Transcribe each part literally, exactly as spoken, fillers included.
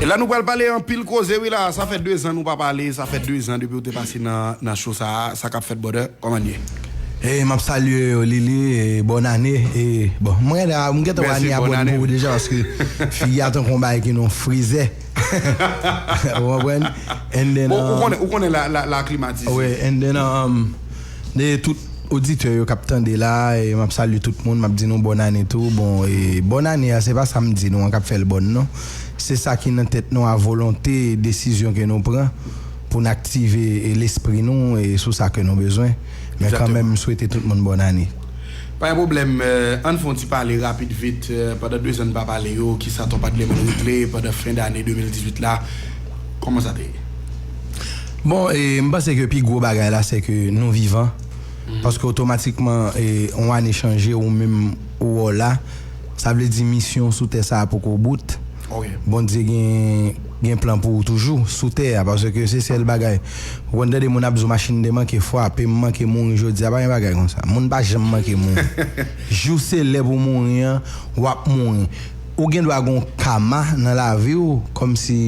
E la nou pral pale anpil koze wi la, sa fè dezan nou pa pale, sa fè dezan depi ou te pase nan, nan show sa a, sa k ap fèt brother, kòman ye? E m ap salye w Lili, e bòn ane, e bon, mwen la, m gentan wè ane a bòn pou ou deja paske figi a tankou yon bagay ki nan frizè. Ou konprann? And then, ou konnen, ou konnen la, la, la aklimatize. Wi, and then, um, de tout oditè yo k ap tande la, e m ap salye tout moun, m ap di nou bòn ane tou. Bon, e bòn ane a, se pa sa m di nou an k ap fè l bòn non. Se sa ki nan tèt nou a, volonte, desizyon ke nou pran pou n aktive, e, lespri nou, e, sou sa ke nou bezwen. Men kanmenm, m swete tout moun bòn ane. Pa gen pwoblèm, ann fè yon ti pale rapid vit, pandan dezan n pa pale yo, kisa Top Adleman regle pandan fen dane de mil dizuit la, kòman sa te ye? Bon, e, m panse ke pi gwo bagay la, se ke nou vivan. Paske otomatikman, e, yon ane chanje, ou menm, ou wè w la. Sa vle di misyon sou tè sa a poko bout. Bondye gen, gen plan pou ou toujou sou tè a, paske se sèl bagay. Ou konn tande moun ap di w machin te manke fwape, m manke mouri jodi a, pa gen bagay konsa. Moun pa janm manke mouri. Jou se lè pou mouri an, w ap mouri. Ou gen dwa gen yon kama nan lavi w, kòmsi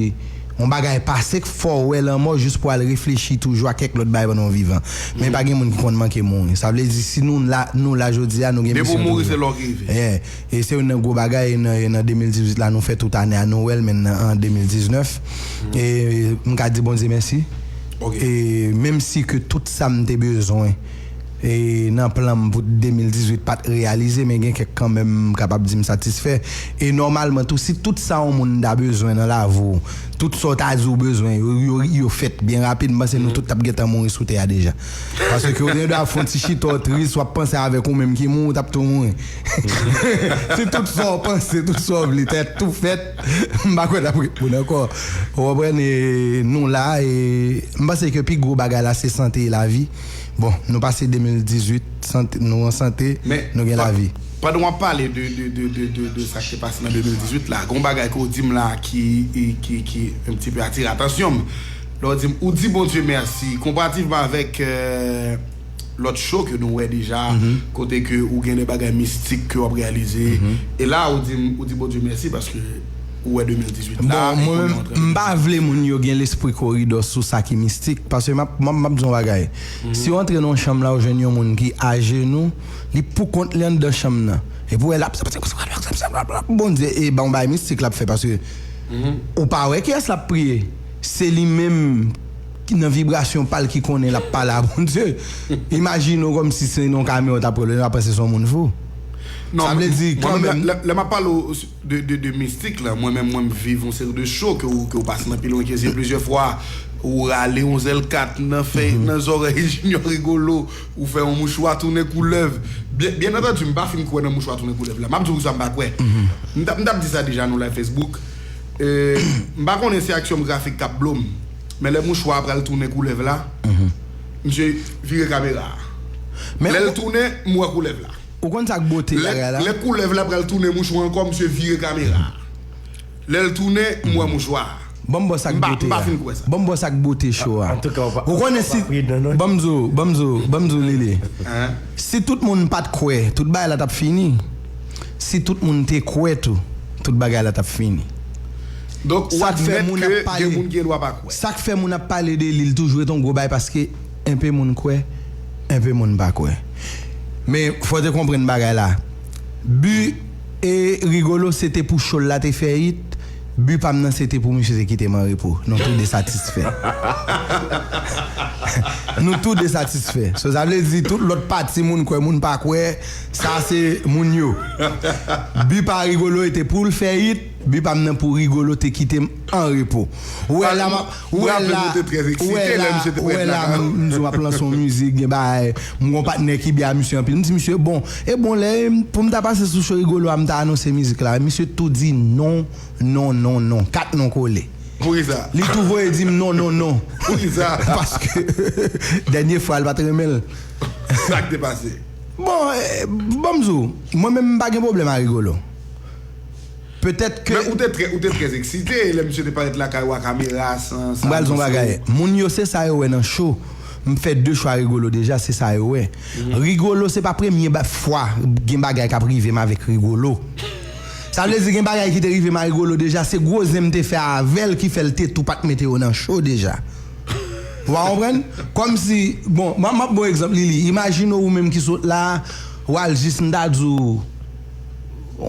yon bagay pase k fè w wè lanmò jis pou al reflechi toujou a kèk lòt bagay pandan w vivan. Men pa gen moun ki konn manke mouri. Sa vle di, si nou la, nou la jodi a, nou gen misyon toujou. Depi w mouri, se lè w rive. Yeah. E se youn nan gwo bagay, nan, nan de mil dizuit la, nou fè tout ane a, nou wè l, men nan, an de mil diznèf. E m ka di Bondye mèsi. E menm si ke tout sa m te bezwen, e nan plan m pou de mil dizuit pa t reyalize, men gen kèk kanmenm m kapab di m satisfè. E nòmalman tou, si tout sa yon moun ta bezwen nan lavi w, tout sa w ta di w bezwen, yo, yo, yo fèt byen rapid, m panse nou tout t ap gentan mouri sou tè a deja. Paske ou gen dwa fè yon ti chita w tris, w ap panse avèk ou menm ki mouri, ou t ap tou mouri. Si tout sa w panse, tout sa w vle, tèt tou fèt, m pa kwè t ap ret moun ankò. Ou konprann, e nou la, e m panse ke pi gwo bagay la, se sante e lavi. Bon, nou pase de mil dizuit, sante, nou an sante, nou gen lavi. Pandan w ap pale de, de, de, de, de, de sa k te pase nan de mil dizuit la, gen yon bagay ke w di m la ki, ki, ki un petit peu atire atansyon m. Lè w di m, ou di Bondye mèsi, konparativman avèk, euh, lòt show ke nou wè deja, kote ke ou gen de bagay mistik ke w ap reyalize. E la, ou di m, ou di Bondye mèsi paske ou wè de mil dizuit la. Bon, mwen menm, m pa vle moun yo gen lespri koridò sou sa ki mistik, paske m ap, m ap, m ap di yon bagay. Si w antre nan yon chanm la, ou jwenn yon moun ki ajenou, li pou kont li anndan chanm nan. Epi w wè l ap, Bondye, e ba yon bagay mistik l ap fè, paske ou pa wè kiyès l ap priye. Se li menm ki nan vibrasyon pa l ki konnen l ap pale a Bondye. Imajine w kòmsi se nan yon kamera w t ap wè l, w ap panse se yon moun fou. Sa vle di kanmenm. Lè, lè m ap pale w de, de, de mistik la, mwen menm, mwen m viv yon seri de show ke w, ke w pase nan pilon ke zye plizyè fwa, ou rale yon zèl kat nan fèy, nan zòrèy Junior Rigolo, ou fè yon mouchwa tounen koulèv. Byen, byen antandi, m pa fin kwè nan mouchwa tounen koulèv la. M ap di w poukisa m pa kwè. M t ap, m t ap di sa deja nan live Facebook. E, m pa konnen si aksyon grafik k ap blo m, men lè mouchwa a pral tounen koulèv la, misye vire kamera a. Lè l tounen, m wè koulèv la. Ou konn sa k bote bagay la? Lè koulèv la pral tounen mouchwa ankò, misye vire kamera a. Lè l tounen, m wè mouchwa a. Ban m ba w sa k bote a. M pa fin kwè sa. Ban m ba w sa k bote show a. Ou konnen si, ban m di w, ban m di w, ban m di w, Lili. Si tout moun pa t kwè, tout bagay la t ap fini. Si tout moun te kwè tou, tout bagay la t ap fini. Donk, ou admèt ke gen moun gen dwa pa kwè. Sa k fè moun ap pale de li, li toujou rete yon gwo bagay paske enpe moun kwè, enpe moun pa kwè. Men, fò w te konprann bagay la. Bi e Rigolo, se te pou show l la te fè hit. Bi pa m nan, se te pou misye te kite m an repo. Nou tou de satisfè. Nou tou de satisfè. So, sa vle di, tout lòt pati, moun kwè, moun pa kwè, sa se moun yo. Bi pa Rigolo, e te pou l fè hit. Bi pa m nan pou Rigolo te kite m an repo. Ou wè la, m ap, ou wè la, ou wè la, m di w ap lanse yon mizik, gen bagay, m gon patnè ki byen a misye anpil. M di misye, bon, e bon, lè pou m ta pase sou show Rigolo a, m ta anonse mizik la. Misye tou di non, non, non, non. Kat non kole. Poukisa? Li tou voye di m non, non, non. Poukisa? Paske dènye fwa, l pa t renmen l. Sa k te pase? Bon, eh, ban m di w, mwen menm, m pa gen pwoblèm a Rigolo. Petèt ke. Men ou te trè, ou te trè eksite lè misye te parèt lakay ou a kamera, san, san. M pral di yon bagay. Moun yo, se sa yo wè nan show. M fè de show a Rigolo deja, se sa yo wè. Rigolo, se pa premye ba-, fwa gen bagay k ap rive m avèk Rigolo. Sa vle di gen bagay ki te rive Marigolo deja, se gwo zen m te fè avè l ki fè l te tou pa t mete yo nan cho deja. Ou pa konprann? Kòmsi, bon, m ap ba w egzanp, Lili. Imajine w, ou menm ki sot la, w al jis, m ta di w,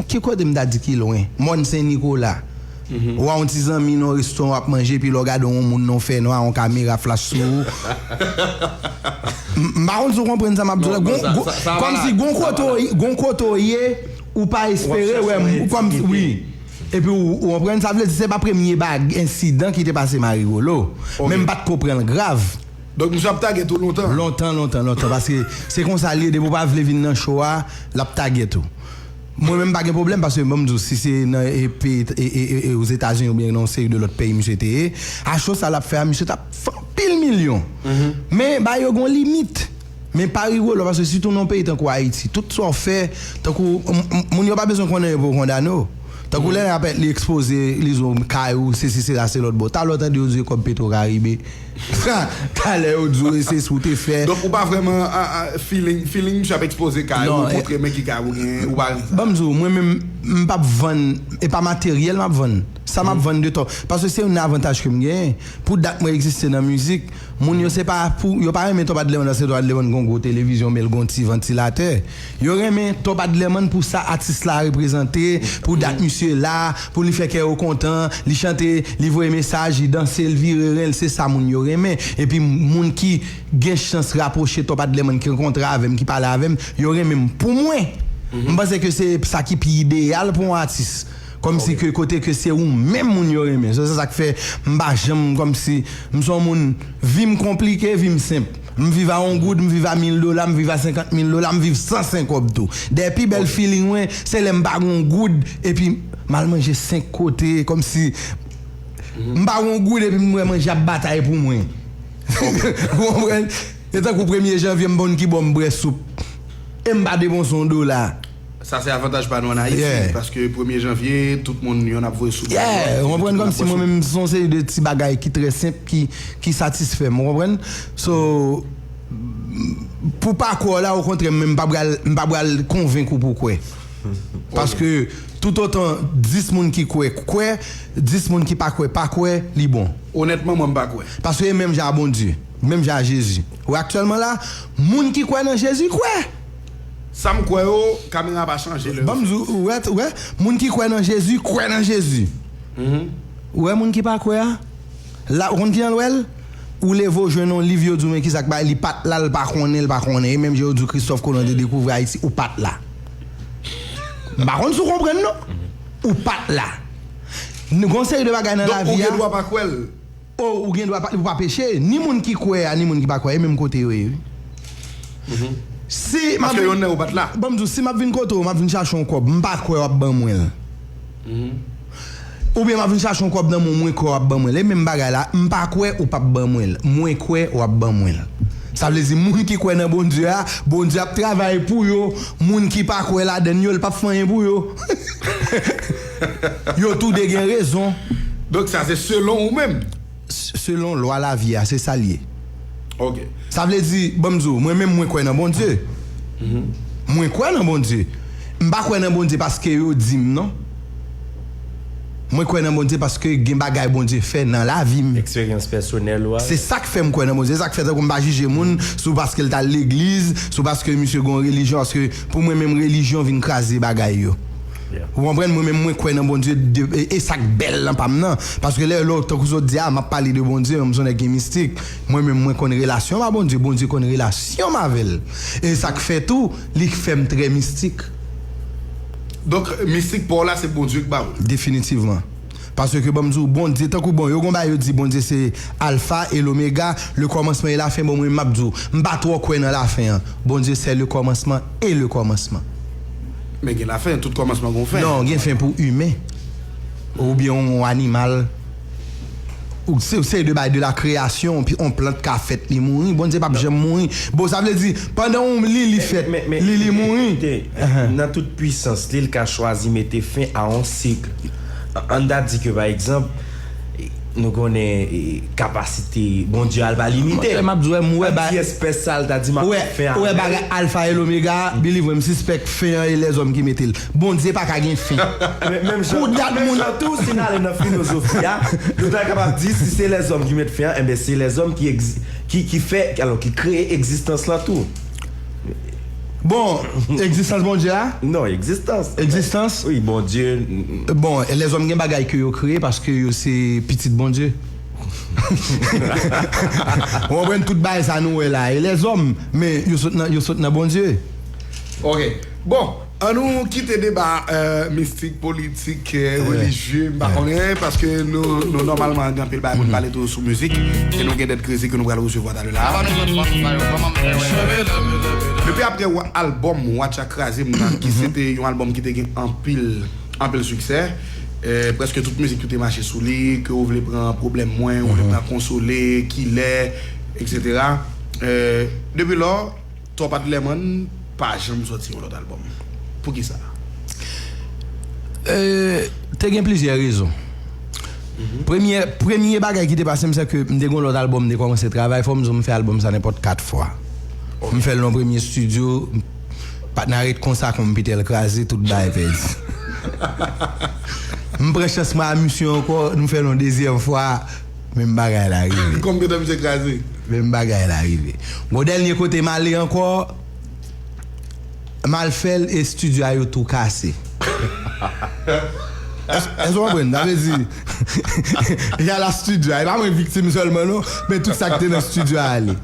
ki kote m ta di ki lwen? Mòn Sen Nikola. Ou a yon ti zanmi nan yon restoran w ap manje, epi lè w gade yon moun nan yon fènwa, yon kamera flash sou ou. M m pa konn si w konprann sa m ap di w la. Kòmsi gon kote w ye, ou pa espere wè m kòmsi, wi. Epi ou, ou konprann, sa vle di se pa premye bag, ensidan ki te pase Marigolo. Men m pa t ko pran l grav. Donk, misye ap tage tou lontan? Lontan, lontan, lontan. Paske se konsa l ye, depi w pa vle vin nan cho a, l ap tage tou. Mwen menm, m pa gen pwoblèm, paske ban m di w, si se nan e, peyi, e, e, e, e, Ozetazini oubyen nan yon seri de lòt peyi misye te ye, a cho sa l ap fè a, misye t ap fè anpil milyon. Men, bagay yo gen yon limit. Men pa rigolo, paske sitou nan yon peyi tankou Ayiti, tout sa w fè, tankou, m- m- moun yo pa bezwen konnen yo pou yo kondane w. Tankou lè n ap li ekspoze, li di w kay ou, sesi, sela, se lòt bò. Talè w tande yo di w kòb Petro Caribe. Talè yo di w se si w te fè. Donk, ou pa vrèman a, a, feeling, feeling misye ap ekspoze kay ou, montre men ki kay ou genyen, ou pa renmen sa? Ban m di w, mwen menm, m p ap vann, e pa materyèl m ap vann. Sa m ap vann de to. Paske se youn nan avantaj ke m genyen. Pou dat mwen egziste nan mizik, moun yo se pa pou, yo pa renmen Top Adlerman paske Top Adlerman gon gwo televizyon, men l gon ti vantilatè. Yo renmen Top Adlerman pou sa atis la reprezante, pou dat misye la, pou li fè kè yo kontan, li chante, li voye mesaj, li danse, li vire ren l, se sa moun yo renmen. Epi moun ki gen chans rapwoche Top Adlerman, ki rankontre avè m, ki pale avè m, yo renmen m pou mwen. M panse ke se sa ki pi ideyal pou yon atis. Kòmsi ke kote ke se ou menm moun yo renmen. Se sa k fè m pa janm kòmsi, m se yon moun, vi m konplike, vi m senp. M viv a yon goud, m viv a mil dola, m viv a senkant mil dola, m viv san sen kòb tou. Dèyè pi bèl feeling mwen, se lè m pa gen yon goud, epi m al manje senk kote, kòmsi m pa gen yon goud, epi m wè manje ap batay pou mwen. Ou konprann? E tankou premye janvye, m pa konn ki bò m bwè soup. E m pa depanse yon dola. Sa se avantaj pa nou ann Ayiti, paske premye janvye, tout moun yonn ap voye soup. Yeah, ou konprann, kòmsi mwen menm, se yon seri de ti bagay ki trè senp, ki, ki satisfè m, ou konprann? So, pou pa kwè w la, okontrè, mwen, m pa pral, m pa pral konvenk ou pou kwè. Paske, toutotan dis moun ki kwè, kwè, dis moun ki pa kwè, pa kwè, li bon. Onètman, mwen, m pa kwè. Paske e menm jan a Bondye, menm jan a Jezi. Ou wè aktyèlman la, moun ki kwè nan Jezi, kwè. Sa m kwè yo, kamera pa chanje lè yo. Ban m di w, ou wè, ou wè, moun ki kwè nan Jezi, kwè nan Jezi. Ou wè moun ki pa kwè a? La, ou konn kijan l wè l? Ou leve w jwenn yon liv, yo di w, men kisa k bay, li pa t la, l pa konnen, l pa konnen. E menm jan yo di w Christophe Colomb te dekouvri Ayiti, ou pa t la. M pa konn si w konprann non. Ou pa t la. Nou gon seri de bagay nan lavi a. Donk, ou gen dwa pa kwè l. O, ou gen dwa pa, ou pa peche. Ni moun ki kwè a, ni moun ki pa kwè a, e menm kote yo ye, wi. Si m ap Paske vin, yonn nan yo pa t la. Ban m di w, si m ap vin kote w, m ap vin chache yon kòb, m pa kwè w ap ban mwen l. Oubyen m ap vin chache yon kòb nan men w, mwen kwè w ap ban mwen l. E menm bagay la, m pa kwè ou p ap ban mwen l. Mwen kwè w ap ban mwen l. Sa vle di, moun ki kwè nan Bondye a, Bondye ap travay pou yo. Moun ki pa kwè ladann yo, l p ap fè anyen pou yo. Yo toude gen rezon. Donk, sa se selon ou menm? S- Selon lwa lavi a, se sa l ye. Ok. Sa vle di, ban m di w, mwen menm, mwen kwè nan Bondye. Mwen kwè nan Bondye. M pa kwè nan Bondye paske yo di m non. Mwen kwè nan Bondye paske gen bagay Bondye fè nan lavi m. Eksperyans pèsonèl ou a. Se sa k fè m kwè nan Bondye. Se sa k fè tankou m pa jije moun sou paske l t al legliz, sou paske misye gen yon relijyon, paske pou mwen menm relijyon vin kraze bagay yo. Ou konprann? Mwen menm, mwen kwè nan Bondye, de- e, e sa k bèl nan pa m nan. Paske lè, lè tankou zòt di, a, m ap pale de Bondye, m se yon nèg ki mistik. Mwen menm, mwen konn relasyon m a Bondye, Bondye konn relasyon m avè l. E sa k fè tou, li fè m trè mistik. Donk, mistik pa w la, se Bondye k ba w l? Definitivman. Paske, ban m di w, Bondye, tankou, bon, yo gon bagay yo di, Bondye se Alfa e Lomega, le kòmansman e lafen. Bon, mwen, m ap di w, m pa twò kwè nan lafen an. Bondye, c'est le commencement et le commencement. Men gen lafen, tout kòmansman gon fen. Non, gen fen pou imen. Oubyen yon animal. Ou se, se de bay de la kreyasyon, pi yon plant ka fèt, li mouri. Bondye p ap janm mouri. Bon, sa vle di, pandan yon li, li fèt, li, li mouri. Nan tout pwisans li, l ka chwazi mete fen a yon sik. An n ta di ke, pa egzanp, Nou konnen eh, kapasite Bondye a l pa limite. M ap di w, m wè ba- Ti espès sa l ta di m ap fè avè l. Ou wè bagay Alfa e Lomega, believe m, sispèk fen an e lèzòm ki mete l. Bondye pa ka gen fen. Menm jan tou, si n ale nan filozofi a, nou ta kapab di si se lèzòm ki met fen an, enben se lèzòm ki egzi- ki ki fè, alò ki kreye egzistans lan tou. Bon, egzistans Bondye a? Non, egzistans. Egzistans? Wi, Bondye. Bon, lèzòm gen bagay ke yo kreye paske yo se pitit Bondye. Ou konprann tout bagay sa nou wè la e lèzòm, men yo sot nan, yo sot nan Bondye. Ok. Bon, an nou kite deba euh, mistik, politik, euh, relijye, m pa konnen, paske nou, nou nòmalman gen anpil bagay pou n pale tou sou mizik, e nou gen dèt krezi ke nou pral resevwa talè la. Depi apre albòm Watcha Kraze m nan, ki se te yon albòm ki te gen anpil, anpil siksè, euh, prèske tout mizik yo te mache sou li, ke ou vle pran pwoblèm mwen, ou vle pran konsole, kilè, et cetera. Euh, depi lò, Top Adlerman pa janm sòti yon lòt albòm. Poukisa? Euh, te gen plizyè rezon. Premye, premye bagay ki te pase m, se ke m te gen yon lòt albòm, m te kòmanse travay, fò m di w m fè albòm sa nenpòt kat fwa. M fè l nan premye estidyo, patna ret konsa, konpitè l kraze, tout bagay pèdi. M pran chans mwen a misye ankò, nou fè l yon dezyèm fwa, menm bagay la rive. Konpitè misye kraze. Menm bagay la rive. Gon dènye kote m ale ankò, m al fè l e estidyo a yo tou kase. Èske w konprann? Sa vle di, y al a estidyo a, e pa mwen viktim sèlman non, men tout sa ki te nan estidyo a ale.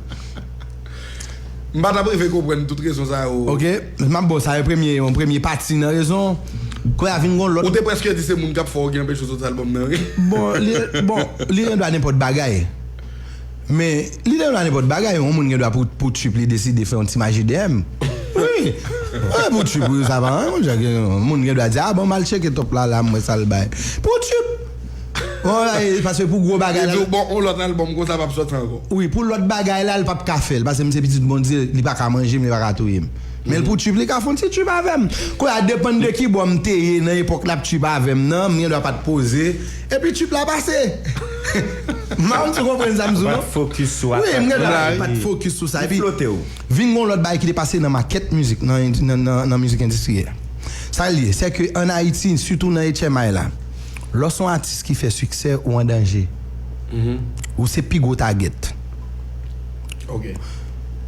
M pa t ap rive konprann tout rezon sa yo. Ok, m ap bon, sa yon premye, yon premye pati nan rezon. Kounye a vin gon lòt. Ou te prèske di se moun k ap fè w gen anpeche w sot albòm nan, wi. Bon, li, bon, li gen dwa nenpòt bagay. Men, li gen dwa nenpòt bagay. Yon moun gen dwa pou, pou trip li deside fè yon ti maji dèyè m. Wi. Wi, pou trip, wi, sa pa anyen, moun, yon moun gen dwa di, a bon, m al tcheke top la, la, m wè sa l bay. Pou trip. Bon, la, e, paske pou gwo bagay la. Bon, yon lòt albòm konsa p ap sòti ankò. Wi, pou lòt bagay la, l p ap ka fè l. Paske m se pitit Bondye, li pa ka manje m, li pa ka touye m. Men l pou trip, li ka fè yon ti trip avè m. Kounye a, depann de ki bò m te ye nan epòk l ap trip avè m nan, m gen dwa pa t poze. Epi trip la pase. M pa konn si w konprann sa m di w non. Ou pa t fokis sou atak la. Wi, m gen dwa pa t fokis sou sa. Epi vin gon lòt bagay ki te pase nan makèt mizik, nan, nan, nan, nan mizik endistriyèl. Sa l ye, se ke ann Ayiti, sitou nan H M I la, lè w se yon atis ki fè siksè, ou an danje. Ou se pi gwo target. Ok.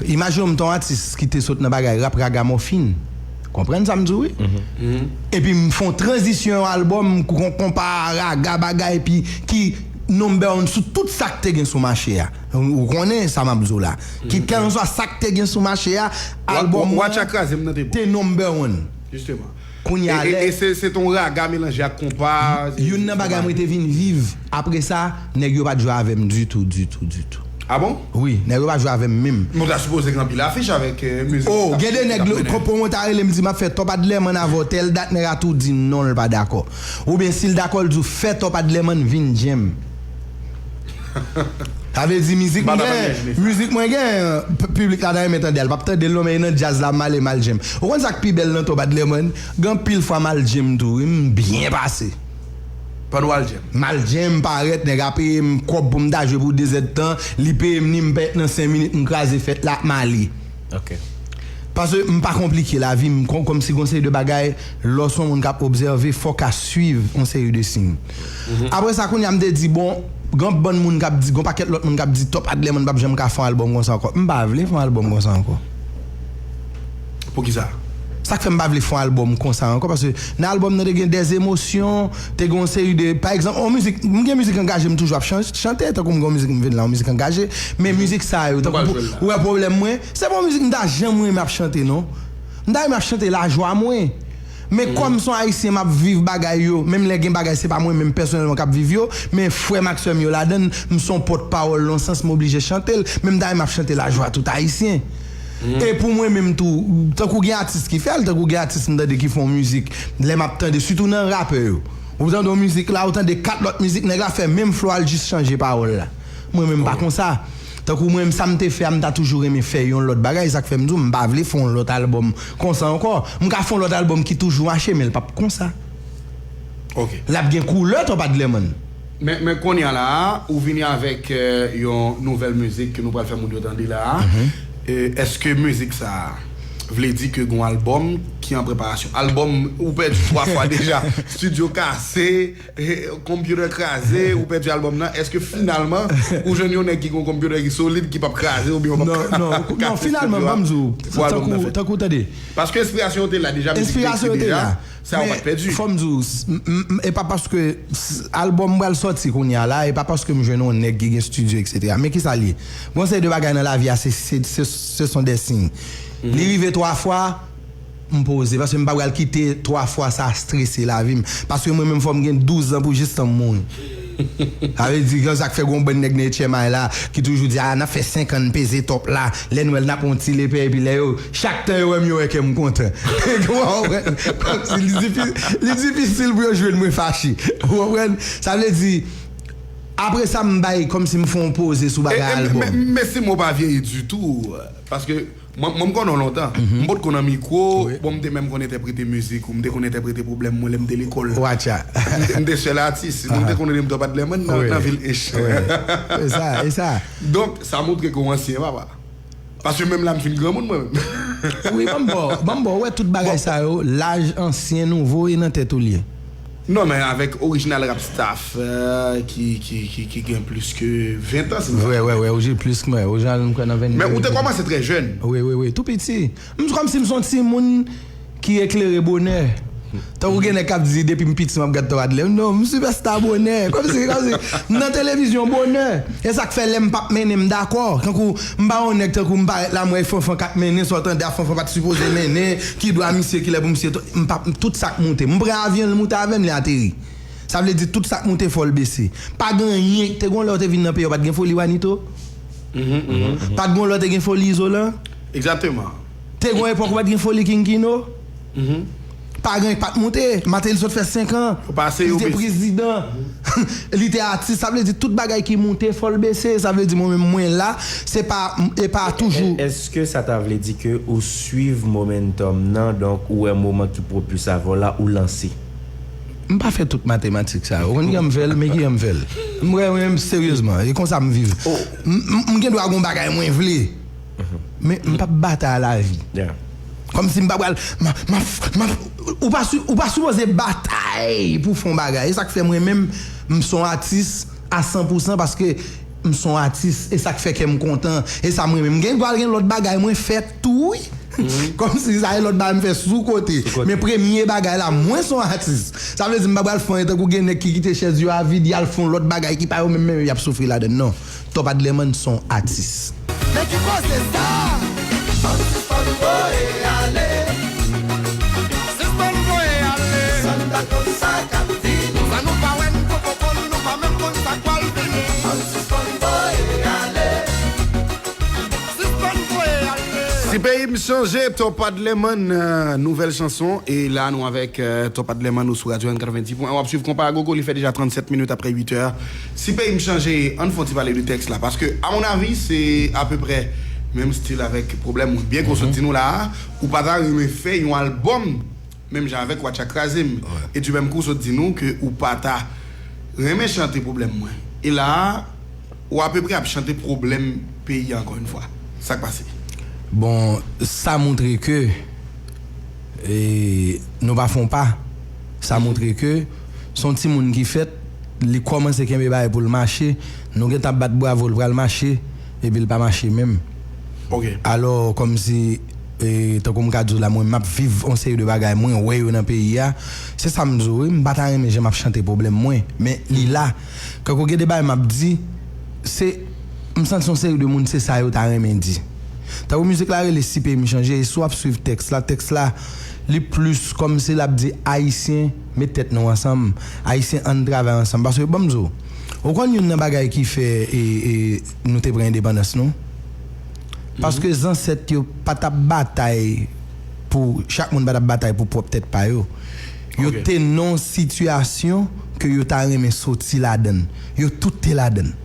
Imajine w m te yon atis ki te sot nan bagay rap ragamòfin. Konprann sa m di w, wi? Epi m fè yon tranzisyon, yon albòm, kon- konpa, raga, bagay, epi ki number one sou tout sa k te gen sou mache a. Ou, ou konnen sa m ap di w la. Ki kèlkanswa sa k te gen sou mache a, albòm mwen te number one. Jisteman. Kounye a, e, lè e, e se, se ton raga melanje ak konpa. Youn nan bagay mwen te vin viv. Apre sa, nèg yo pa t jwe avè m ditou, ditou, ditou. A bon? Wi, nèg yo pa jwe avè m menm. Men w ta sipoze gen anpil afich avèk eh, mizik. Oh, gen de nèg, pwomotè a rele m, di m ap fè Top Adlerman avè w tèl dat, nèg la tou di non, l pa dakò. Oubyen si l dakò, l di w fè Top Adlerman vin djèm. Sa vle di mizik mwen gen, mizik mwen gen, piblik la ta renmen tande l, p ap tande l non, men e nan djaz la m ale m al djèm. Ou konn sa k pi bèl nan Top Adlerman? Gen anpil fwa m al djèm tou, wi, m byen pase. Pandan w al djèm? M al djèm, parèt, nèg la peye m kòb pou m ta jwe pou de zèdtan, li peye m ni m pèt nan senk minit, m kraze fèt la, m ale. Ok. Paske m pa konplike lavi m, kòmsi gon seri de bagay, lè w se yon moun k ap obsève, fò w ka swiv yon seri de siy. Apre sa, kounye a, m te di, bon, gon bann moun k ap di, gon pakèt lòt moun k ap di, Top Adlerman p ap janm ka fè yon albòm konsa ankò. M pa vle fè yon albòm konsa ankò. Poukisa? Sa k fè m pa vle fè yon albòm konsa ankò, paske nan albòm nan te gen dèzemosyon, te gen yon seri de, pa egzanp, yon mizik, m gen mizik angaje m toujou ap chan- chante, tankou m gen yon mizik m vin la, yon mizik angaje, men mizik sa yo, tankou ou wè pwoblèm mwen, se pa yon mizik m ta janm renmen ap chante non. M ta renmen ap chante lajwa mwen. Men kòm se yon Ayisyen m ap viv bagay yo, menm lè gen bagay se pa mwen menm pèsonèlman k ap viv yo, men frè m ak sè m yo ladan l, m se yon pòt pawòl nan sans m oblije chante l, men m ta renmen ap chante lajwa tout Ayisyen. E pou mwen menm tou, tankou gen atis ki fè l, tankou gen atis m tande ki fè yon mizik, lè m ap tande, sitou nan rapè yo. Ou tande yon mizik la, ou tande kat lòt mizik, nèg la fè menm flo a, l jis chanje pawòl la. Mwen menm m pa konsa. Tankou mwen menm sa m te fè a, m ta toujou renmen fè yon lòt bagay, sa k fè m di w m pa vle fè yon lòt albòm konsa ankò. M ka fè yon lòt albòm ki toujou mache, men l p ap konsa. Ok. L ap gen koulè Top Adlerman. Men, men kounye a la a, ou vini avèk euh, yon nouvèl mizik ke nou pral fè moun yo tande la a. Euh, èske mizik sa a vle di ke gon albòm ki an preparasyon? Albòm ou pèdi twa fwa deja, studio kase, eh, computer kraze, ou pèdi albòm nan. Èske finalman ou jwenn yon nèg ki gon computer ki solid ki p ap kraze oubyen ou p ap Non, non, non, finalman, ban m di w, tankou, tankou tande. Paske enspirasyon yo te la deja, mizik te ekri deja. Sa yo pa t pèdi. Fò m di w, e pa paske albòm m pral sòti kounye a la, e pa paske m jwenn yon nèg ki gen studio, et cetera. Men kisa l ye? Gon seri de bagay nan lavi a, se, se, se, se sont des signes. Li rive twa fwa, m poze. Paske m pa pral kite twa fwa sa strese lavi m. Paske mwen menm fò m gen douz an pou jis tan m mouri. Sa vle di, gen sa k fè gon bann nèg nan H M I la ki toujou di, a, n ap fè senk an n peze top la, lè n wè l n ap yon ti lepè, epi lè yo, chak tan yo wè m, yo wè kè m kontan. Ou konprann? Kòmsi li difi-, li difisil pou yo jwenn mwen fache. Ou konprann? Sa vle di, apre sa, m bay, kòmsi m fè yon poze sou bagay albòm. Men si mo pa vyeyi ditou, paske Mwen, mwen m konnen w lontan. M potko nan mikwo, bon, m te menm konn entèprete mizik ou, m te konn entèprete pwoblèm mwen lè m te lekòl. M te, m te sèl atis. Nou te konnen m Top Adlerman nan, nan vil H. E sa, e sa. Donk, sa montre ke w ansyen, papa. Paske menm la, m fin granmoun, mwen menm. Wi, ban m ba w, ban m ba w, ou wè tout bagay sa yo, laj, ansyen, nouvo, e nan tèt ou l ye. Non, men avèk Original Rap Staff euh, ki, ki, ki, ki gen plis ke ven tan, si m pa. Vre, vre, vre, ou jwe plis ke mwen. Original, m kwè nan venndè. Men ou te kòmanse trè jèn. Wi, wi, wi, tou piti. M kòmsi m se yon timoun ki eklere bonè. Tankou gen nèg k ap di depi m piti m ap gad Top Adler. Non, m sipèsta bonè. Kòmsi, kòmsi, m nan televizyon bonè. E sa k fè lè m p ap mennen m dakò. Tankou, m pa yon nèg tankou m parèt la m wè Fanfan k ap mennen, sa w tande a Fanfan pa t sipoze mennen, ki dwa misye, kilè pou misye, m p ap, tout sa k moute. M pran avyon, l moute avè m, li ateri. Sa vle di tout sa k moute fò l bese. Pa gen anyen, te gon lè w te vin nan peyi w, pa t gen foli Wanito? Pa t gon lè w te gen foli Izolan? Egzakteman. Te gon epòk ou pa t gen foli King Kino? Pa gen, pa t moute. Martelly sot fè senk an. Li te prezidan. Li te atis. Sa vle di tout bagay ki moute fò l bese. Sa vle di mwen menm mwen la, se pa, e pa toujou. Èske sa ta vle di ke ou swiv momentum nan, donk ou wè moman ki pwopis avè w la, ou lanse? M pa fè tout matematik sa yo. Ou konn kijan m fè l, men kijan m fè l. M wè mwen menm seryezman, e konsa m viv. M, m, m gen dwa gon bagay mwen vle. Men m p ap batay a lavi. Kòmsi m pa pral, m ap, m ap, m ap, ou pa, ou pa sipoze batay pou fè yon bagay. E sa k fè mwen menm, m se yon atis a san pou san paske m se yon atis. E sa k fè kè m kontan. E sa m renmen. M gen dwa gen lòt bagay mwen fè tou wi. Kòmsi sa e lòt bagay m fè sou kote. Men premye bagay la, mwen se yon atis. Sa vle di m pa pral fè anyen tankou gen nèg ki kite chèz yo a vid, y al fè yon lòt bagay ki pa yo menm menm y ap soufri ladann. Non. Top Adlerman se yon atis. Men ki koze sa? Ann sispann voye ale. Sispann voye ale. Sa n pa konn sa k ap vini. Sa nou pa wè n poko konn, nou pa menm konn sa k pral vini. Ann sispann voye ale. Sispann voye ale. Si peyi m chanje, Top Adlerman, euh, nouvèl chanson. E la, nou avèk euh, Top Adlerman, nou sou Radio N katrevenndis pwen en. W ap swiv Konpa Agogo, li fè deja trannsèt minit apre uit è. Si peyi m chanje, ann fè yon ti pale de tèks la. Paske, a mon avi, se apeprè menm stil avèk pwoblèm mwen. Byen ke w sot di nou la a, ou pa ta renmen fè yon albòm menm jan avèk Watch a Kraze m. E di menm kou w sot di nou ke ou pa ta renmen chante pwoblèm mwen. E la a, ou apeprè ap chante pwoblèm peyi a ankò yon fwa. Sa k pase? Bon, sa montre ke e, nou pa fè yon pa. Sa montre ke se yon timoun ki fèt, li kòmanse kenbe bagay pou l mache, nou gentan ap bat bravo l pral mache, epi l pa mache menm. Alò, kòmsi, e, tankou m ka di w la, mwen, m ap viv yon seri de bagay, mwen wè yo nan peyi a. Se sa m di w, wi, m pa ta renmen jan m ap chante pwoblèm mwen, men li la. Kankou gen de bagay m ap di, se, m santi yon seri de moun, se sa yo ta renmen di. Tankou mizik la rele Si peyi m chanje, e si w ap swiv tèks la, tèks la, li plis kòmsi l ap di Ayisyen, met tèt nou ansanm, Ayisyen, ann travay ansanm. Paske, ban m di w, ou konn youn nan bagay ki fè e, e, nou te pran endepandans nou? Paske zansèt yo pa t ap batay pou, chak moun pa t ap batay pou pwòp tèt pa yo. Yo te nan yon sitiyasyon ke yo ta renmen soti ladan l. Yo tout te ladan l.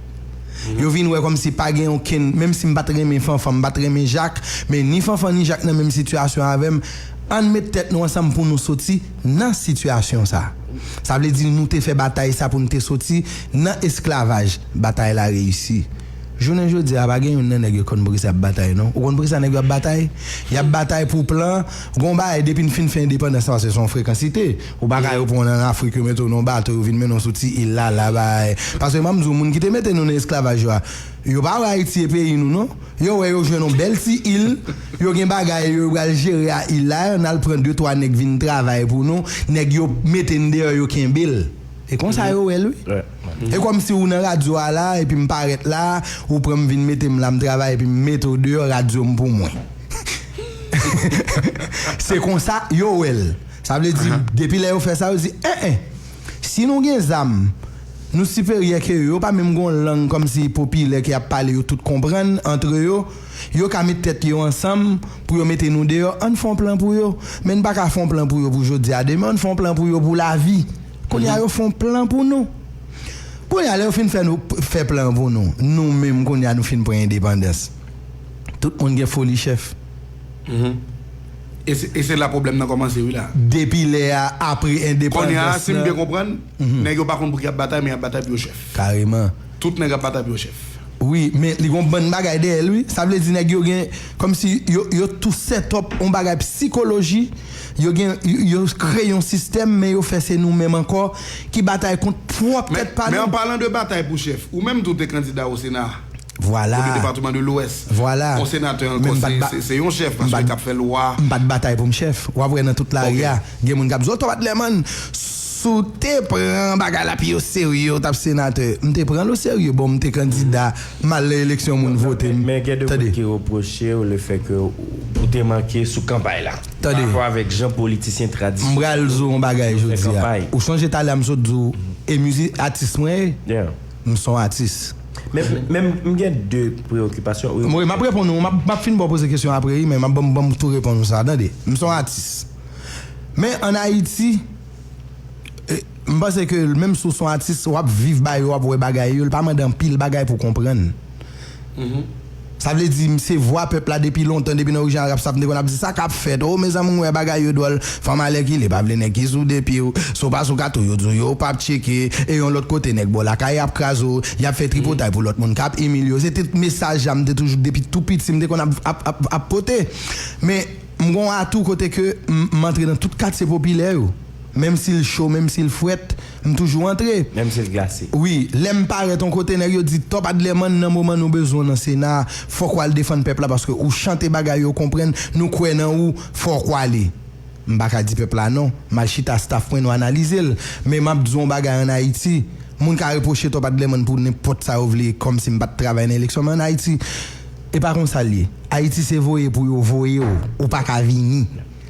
Yo vin wè kòmsi pa gen okenn, menm si m pa t renmen Fanfan, m pa t renmen Jak, men ni Fanfan ni Jak nan menm sitiyasyon avè m, ann met tèt nou ansanm pou nou soti nan sitiyasyon sa. Sa vle di nou te fè batay sa pou nou te soti nan esklavaj. Batay la reyisi. Jounen jodi a, pa gen youn nan nèg yo konn poukisa y ap batay, non. Ou konn poukisa nèg yo ap batay? Y ap batay pou plan. Gon bagay, depi n fin fè endepandans la, paske se yon frekansite. Ou pa ka yo pran w nan Afrik, yo mete w nan yon bato, yo vin mennen w sou ti il la, la, bay. Paske m ap di w, moun ki te mete nou nan esklavaj yo a, yo pa wè Ayiti e peyi nou, non. Yo wè yo jwenn yon bèl ti il, yo gen bagay yo, yo pral jere a il la, n al pran de twa nèg vin travay pou nou, nèg yo mete n deyò, yo kenbe l. E konsa yo wè l, wi. E kòmsi ou nan radyo a la, epi m parèt la, ou pran m vin mete m la, m travay, epi m mete w deyò, radyo m pou mwen. Se konsa yo wè l. Sa vle di, depi lè yo fè sa, yo di, en, en, si nou gen zam, nou siperyè ke yo, yo pa menm gon lang kòmsi popilè ke y ap pale, yo tout konprann antre yo, yo ka met tèt yo ansanm pou yo mete nou deyò, ann fè yon plan pou yo. Men n pa ka fè yon plan pou yo pou jodi a, demen, ann fè yon plan pou yo pou lavi. Kounye a, yo fè yon plan pou nou. Kounye a, lè yo fin fè nou, fè plan pou nou, nou menm, kounye a, nou fin pran endepandans. Tout moun gen foli chèf. E se, e se la pwoblèm nan kòmanse, wi, la. Depi lè a, apre endepandans lan. Kounye a, si m byen konprann, nèg yo pa konn pou ki y ap batay, men y ap batay pou yo chèf. Kareman. Tout nèg ap batay pou yo chèf. Wi, men li gon bann bagay dèyè l, wi. Sa vle di nèg yo gen, kòmsi yo, yo tou set up yon bagay psikoloji, yo gen, yo, yo kreye yon sistèm, men yo fè se nou menm ankò ki batay kont pwòp tèt pa nou. Men an palan de batay pou chèf, ou menm tou te kandida o Sena. Vwala. Pou depatman de Lwès. Vwala. Yon senatè ankò, se, se, se yon chèf, paske l k ap fè lwa. M pa t batay pou m chèf. W ap wè nan tout lari a, gen moun k ap di, o, Top Adlerman, si w te pran bagay la pi o serye, w t ap senatè. M te pran l o serye. Bon, m te kandida, m al nan eleksyon, moun vote m. Men gen de moun ki repwoche w lefètke ou te manke sou kanpay la. Tande. Pa rapò avèk jan politisyen tradisyonèl yo fè kanpay. M pral di w yon bagay jodi a. Ou sonje talè a m sot di w, e mizi-, atis mwen ye? M se yon atis. Men, men m gen de preyokipasyon. Wi, m ap reponn ou, m ap, m ap fin ba w poze kesyon apre, wi, men m ap ban m, ban m tou reponn ou sa, tande. M se yon atis. Men ann Ayiti, e, m panse ke menm si w se yon atis, w ap viv bagay yo, w ap wè bagay yo, li pa mande anpil bagay pou w konprann. Sa vle di, m se vwa pèp la depi lontan, depi nan orijin Arab Sap, m te konn ap di sa k ap fèt. O, mezanmi, m wè bagay yo dwòl. Fanm alèkile pa vle nèg ki sou de pye w. Si w pa sou kato, yo di w yo p ap tcheke. E yon lòt kote, nèg bò lakay ap kraze w. Y ap fè tripotay pou lòt moun k ap imilye w. Se te mesaj la m te toujou, depi tou piti, m te konn ap, ap, ap, ap pote. Men, m gen yon atou kote ke m, m antre nan tout katye popilè yo. Menm si l cho, menm si l frèt, m toujou antre. Menm si l glase. Wi, lè m parèt yon kote, nèg yo di, Top Adlerman, nan moman nou bezwen w nan Sena, fòk w al defann pèp la, paske ou chante bagay yo konprann, nou kwè nan ou, fòk w ale. M pa ka di pèp la non. M al chita staff mwen, nou analize l. Men m ap di w yon bagay, ann Ayiti, moun ka repwoche Top Adlerman pou nenpòt sa yo vle, kòmsi m pa t travay nan eleksyon, men ann Ayiti, e pa konsa l ye. Ayiti se voye pou yo voye w, ou pa ka vini.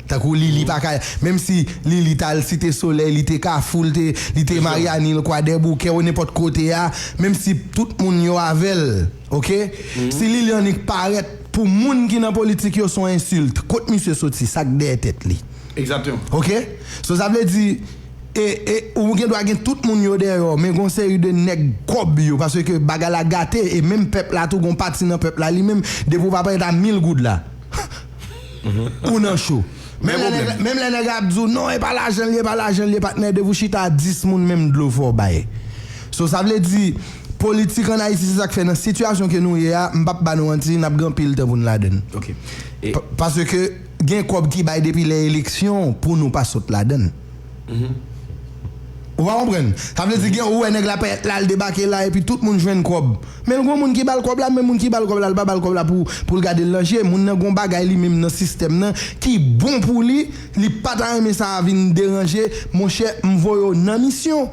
Tankou Lili pa ka, menm si Lili t al Site Solèy, li te Kafou, li te, li te Maryani, Kwadèboukè, ou nenpòt kote a, menm si tout moun yo avè l, oke? Si Lili annik parèt, pou moun ki nan politik yo, se yon ensilt. Kot misye soti, sa k dèyè tèt li? Egzakteman. Oke? So, sa vle di, e, e, ou gen dwa gen tout moun yo dèyè w, men gon seri de nèg kòb yo, paske bagay la gate, e menm pèp la tou, gon pati nan pèp la li menm, depi w pa parèt a mil goud la, ou nan cho. Menm lè nèg, menm lè nèg ap di w, non, e pa lajan l ye, e pa lajan l ye, patnè, depi w chita a dis moun, menm dlo fò w bay. So, sa vle di, politik ann Ayiti, se sa k fè, nan sitiyasyon ke nou ye a, m p ap ba nou manti, n ap gen anpil tan pou n ladann. Oke. E, pa-, paske gen kòb ki bay depi lè eleksyon pou nou pa sot ladann. Ou pa konprann? Sa vle di gen, ou wè nèg la pèt la, l debake la, epi tout moun jwenn kòb. Men l gon moun ki ba l kòb la, men moun ki ba l kòb la, l pa ba l kòb la pou, pou l gade l nan je. Moun nan gon bagay li menm nan sistèm nan ki bon pou li, li pa ta renmen sa vin deranje. Monchè, m voye w nan misyon.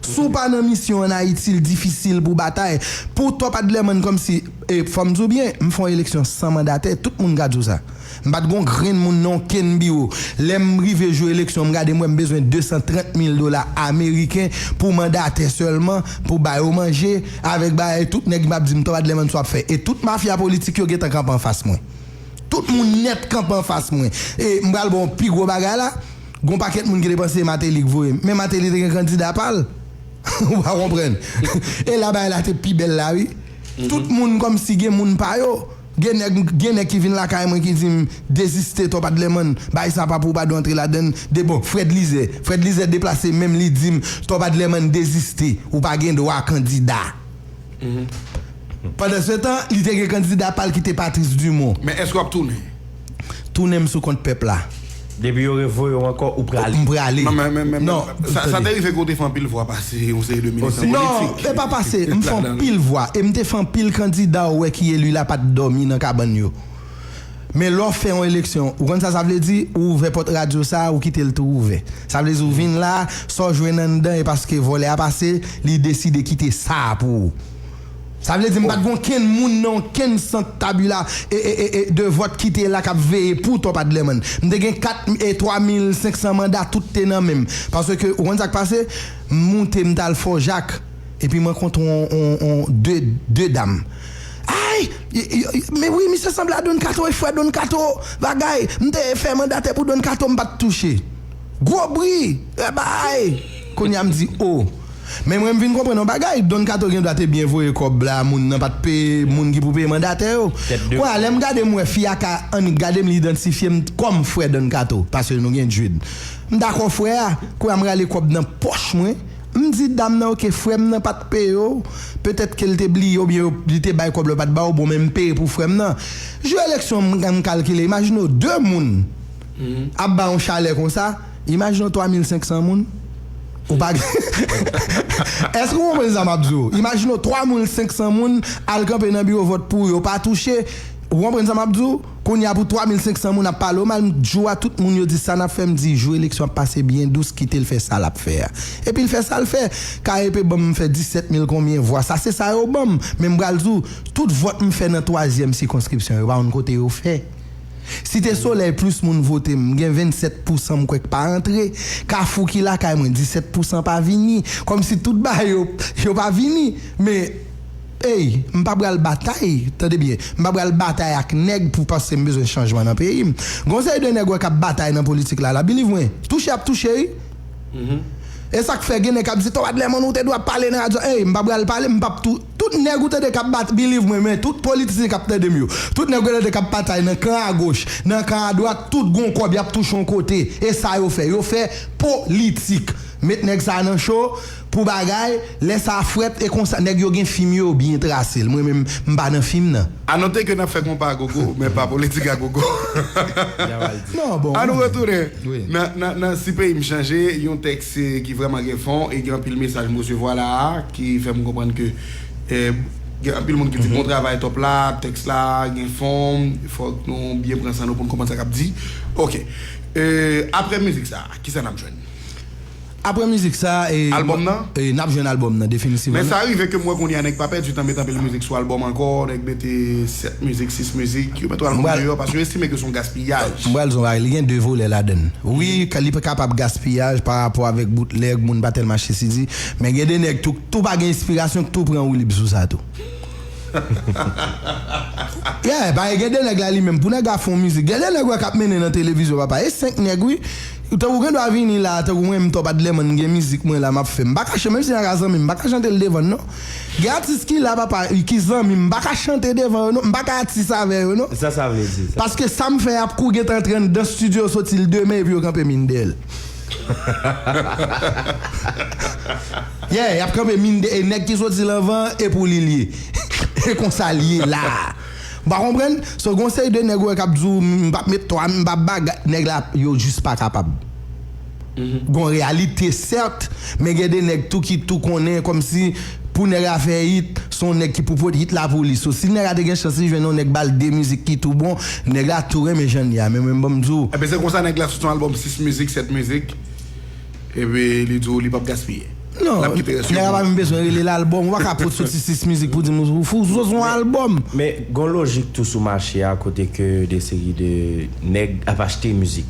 Si w pa nan misyon ann Ayiti, l difisil pou w batay. Pou Top Adlerman kòmsi, e, fò m di w byen, m fè yon eleksyon san mandatè, tout moun ka di w sa. M pa t gon grenn moun nan okenn biwo. Lè m rive jou eleksyon, m gade m wè m bezwen de san trant mil dola ameriken pou mandatè sèlman, pou ba yo manje, avèk bagay tout nèg m ap di m Top Adlerman sa w ap fè. E tout mafya politik yo gentan kanpe anfas mwen. Tout moun nèt kanpe anfas mwen. E m pral ba w pi gwo bagay la. Gon pakèt moun ki te panse Martelly k voye m. Men Martelly te gen kandida pa l. Ou pa konprann. E la bagay la te pi bèl la, wi. Tout moun kòmsi gen moun pa yo. Gen nèg, gen nèg ki vin lakay mwen ki di m, deziste, Tòpa Dlèmann, bagay sa pa pou w, pa dwe antre ladann. De bon, Frèd Lizè, Frèd Lizè deplase menm, li di m, Tòpa Dlèmann, deziste, ou pa gen dwa kandida. Pandansetan, li te gen kandida pa l ki te Patrice Dumont. Men èske w ap tounen? Tounen m sou kont pèp la. Depi yo revoye w ankò, ou prale. M prale. Non, men, men, men, non, men, sa, sa tande. Te rive ke w te fè anpil vwa pase yon seri de militan politik. Non, e pa pase, m fè anpil vwa. E m te fè anpil kandida ou wè ki eli la pa t dòmi nan kabann yo. Men lè w fè yon eleksyon, ou konn sa sa vle di? Ou ouvè pòt radyo sa, ou kite l tou ouvè. Sa vle di ou vin la, sa w jwenn anndan, e paske vòlè a pase, li deside kite sa pou ou. Sa vle di m pa t gen okenn moun nan okenn sant tabila e, e, e, e, de vòt ki te la k ap veye pou Tòpa Dlèmann. M te gen kat e twa mil senk san manda, tout te nan men m. Paske, ou konn sa k pase? M moute, m t al Fò Jak, epi m rankontre on, on, on, de, de dam. Ay! Y- y- y- Men wi, misye sanble a Don Kato, e frè Don Kato, bagay. M te fè mandatè pou Don Kato, m pa t touche. Gwo bri! E bay! Kounye a m di, o. Men mwen, m vin konprann yon bagay. Don Kato gen dwa te byen voye kòb la, moun nan pa t peye, moun ki pou peye mandatè yo. Kounye a, lè m gade, m wè fi a ka annik gade m, li idantifye m kòm frè Don Kato, paske nou gen dread. M dakò frè a, kounye a m rale kòb nan pòch mwen, m di dam nan, oke, frè m nan pa t peye w, petèt ke l te bliye oubyen yo- li te bay kòb la, yo pa t ba w, bon, men m peye pou frè m nan. Jou eleksyon, m, m kalkile, imajine w de moun ap bay yon chalè konsa, imajine w twa mil senk san moun. Ou pa gen. Èske w konprann sa m ap di w? Imajine w twa mil senk san moun al kanpe nan biwo vòt pou yo pa touche. Ou konprann sa m ap di w? Kounye a pou twa mil senk san moun ap pale w mal, m jou a tout moun yo di sa n ap fè, m di jou eleksyon ap pase byen dous, kite l fè sa l ap fè a. Epi l fè sa l fè. K E P ban m, m fè disèt mil konbyen vwa. Sa se sa yo ban m. Men m pral di w, tout vòt m fè nan twazyèm sikonskripsyon yo, pa konn kote yo fè. Site Solèy plis moun vote m, m gen vennsèt pousan m kwè k pa antre. Kafou ki lakay mwen, disèt pousan pa vini. Kòmsi tout bagay yo, yo pa vini. Men, ey, m pa pral batay, tande byen, m pa pral batay ak nèg pou paske m bezwen chanjman nan peyi m. Gon seri de nèg wè k ap batay nan politik la, la, believe mwen, touche ap touche, wi. E sa k fè gen nèg k ap di, Tòpa Dlèmann, ou te dwe ap pale nan radyo. Ey, m pa pral pale, m p ap tou. Tout nèg ou tande k ap bat, believe mwen, men tout politisyen k ap tande m yo, tout nèg ou tande k ap batay nan kan agoch, nan kan adwat, tout gon kòb, y ap touche yon kote. E sa yo fè? Yo fè politik. Met nèg sa nan cho pou bagay, lè sa frèt, e konsa, nèg yo gen fim yo, yo byen trase l. Mwen menm, m pa nan fim nan. A note ke n ap fè konpa a gogo, men pa politik a gogo. Non, bon. An nou retounen. Wi. Nan, nan, nan Si Peyi M Chanje, yon tèks, eh, ki vrèman gen fon e gen anpil mesaj m resevwa la a, ki fè m konprann ke, eh, gen anpil moun ki di bon travay Top la, tèks la gen fon, fòk nou byen pran san nou pou n konprann sa k ap di. Oke. Eh, apre mizik sa, kisa n ap jwenn? Apre mizik sa, e, albòm nan? E, n ap jwenn albòm nan, definitivman. Men sa rive ke m wè kounye a nèg pa pèdi tan met anpil mizik sou albòm ankò, nèg mete sèt mizik, sis mizik, yo mèt al moun deyò, paske yo estime ke se yon gaspiyaj. M pral di w yon bagay, li gen de volè ladan l. Wi, ka- li kapab gaspiyaj pa rapò avèk boutlèg, moun pa tèlman achte C D, men gen de nèg tou, tou pa gen enspirasyon, k tou pran woulib sou sa tou. Yeah, pa gen de nèg la li menm, pou nèg la fè yon mizik. Gen de nèg wè k ap mennen nan televizyon, papa. E senk nèg, wi. Tankou gen dwa vini la, tankou mwen, m Top Adlerman, m gen mizik mwen la, m ap fè. M pa ka chan-, menm si nèg la zanmi m, m pa ka chante l devan l, non. Gen atis ki la, papa, ki zanmi m, m pa ka chante devan yo, non. M pa ka atis avè yo, non. Sa sa vle di, sa? Paske sa m fè a, ap kou gentan antre anndan estidyo, soti l demen, epi yo kanpe min dèyè l. Yeah, y ap kanpe min de, e nèg ki soti l anvan, e pou li l ye. E konsa l ye la. Ou pa konprann? So, gon seri de nèg ou wè k ap di w, "M p ap met twa, m p ap bagay." Nèg la, yo jis pa kapab. Gon reyalite, sèt, men gen de nèg tou ki tou konnen, kòmsi pou nèg la fè hit, se yon nèg ki pou pot hit la pou li. So, si nèg la te gen chans li jwenn yon nèg ba l de mizik ki tou bon, nèg la tou renmen jan l ye a. Men mwen, ban m di w. Ebyen, se konsa nèg la sot yon albòm sis mizik, sèt mizik, epi li di w li p ap gaspiye. Non, nèg la pa menm bezwen rele l albòm. Ou pa ka pot soti sis mizik pou di m ou fou, ou sot yon albòm. Men gon lojik tou sou mache a kote ke de seri de nèg ap achte mizik.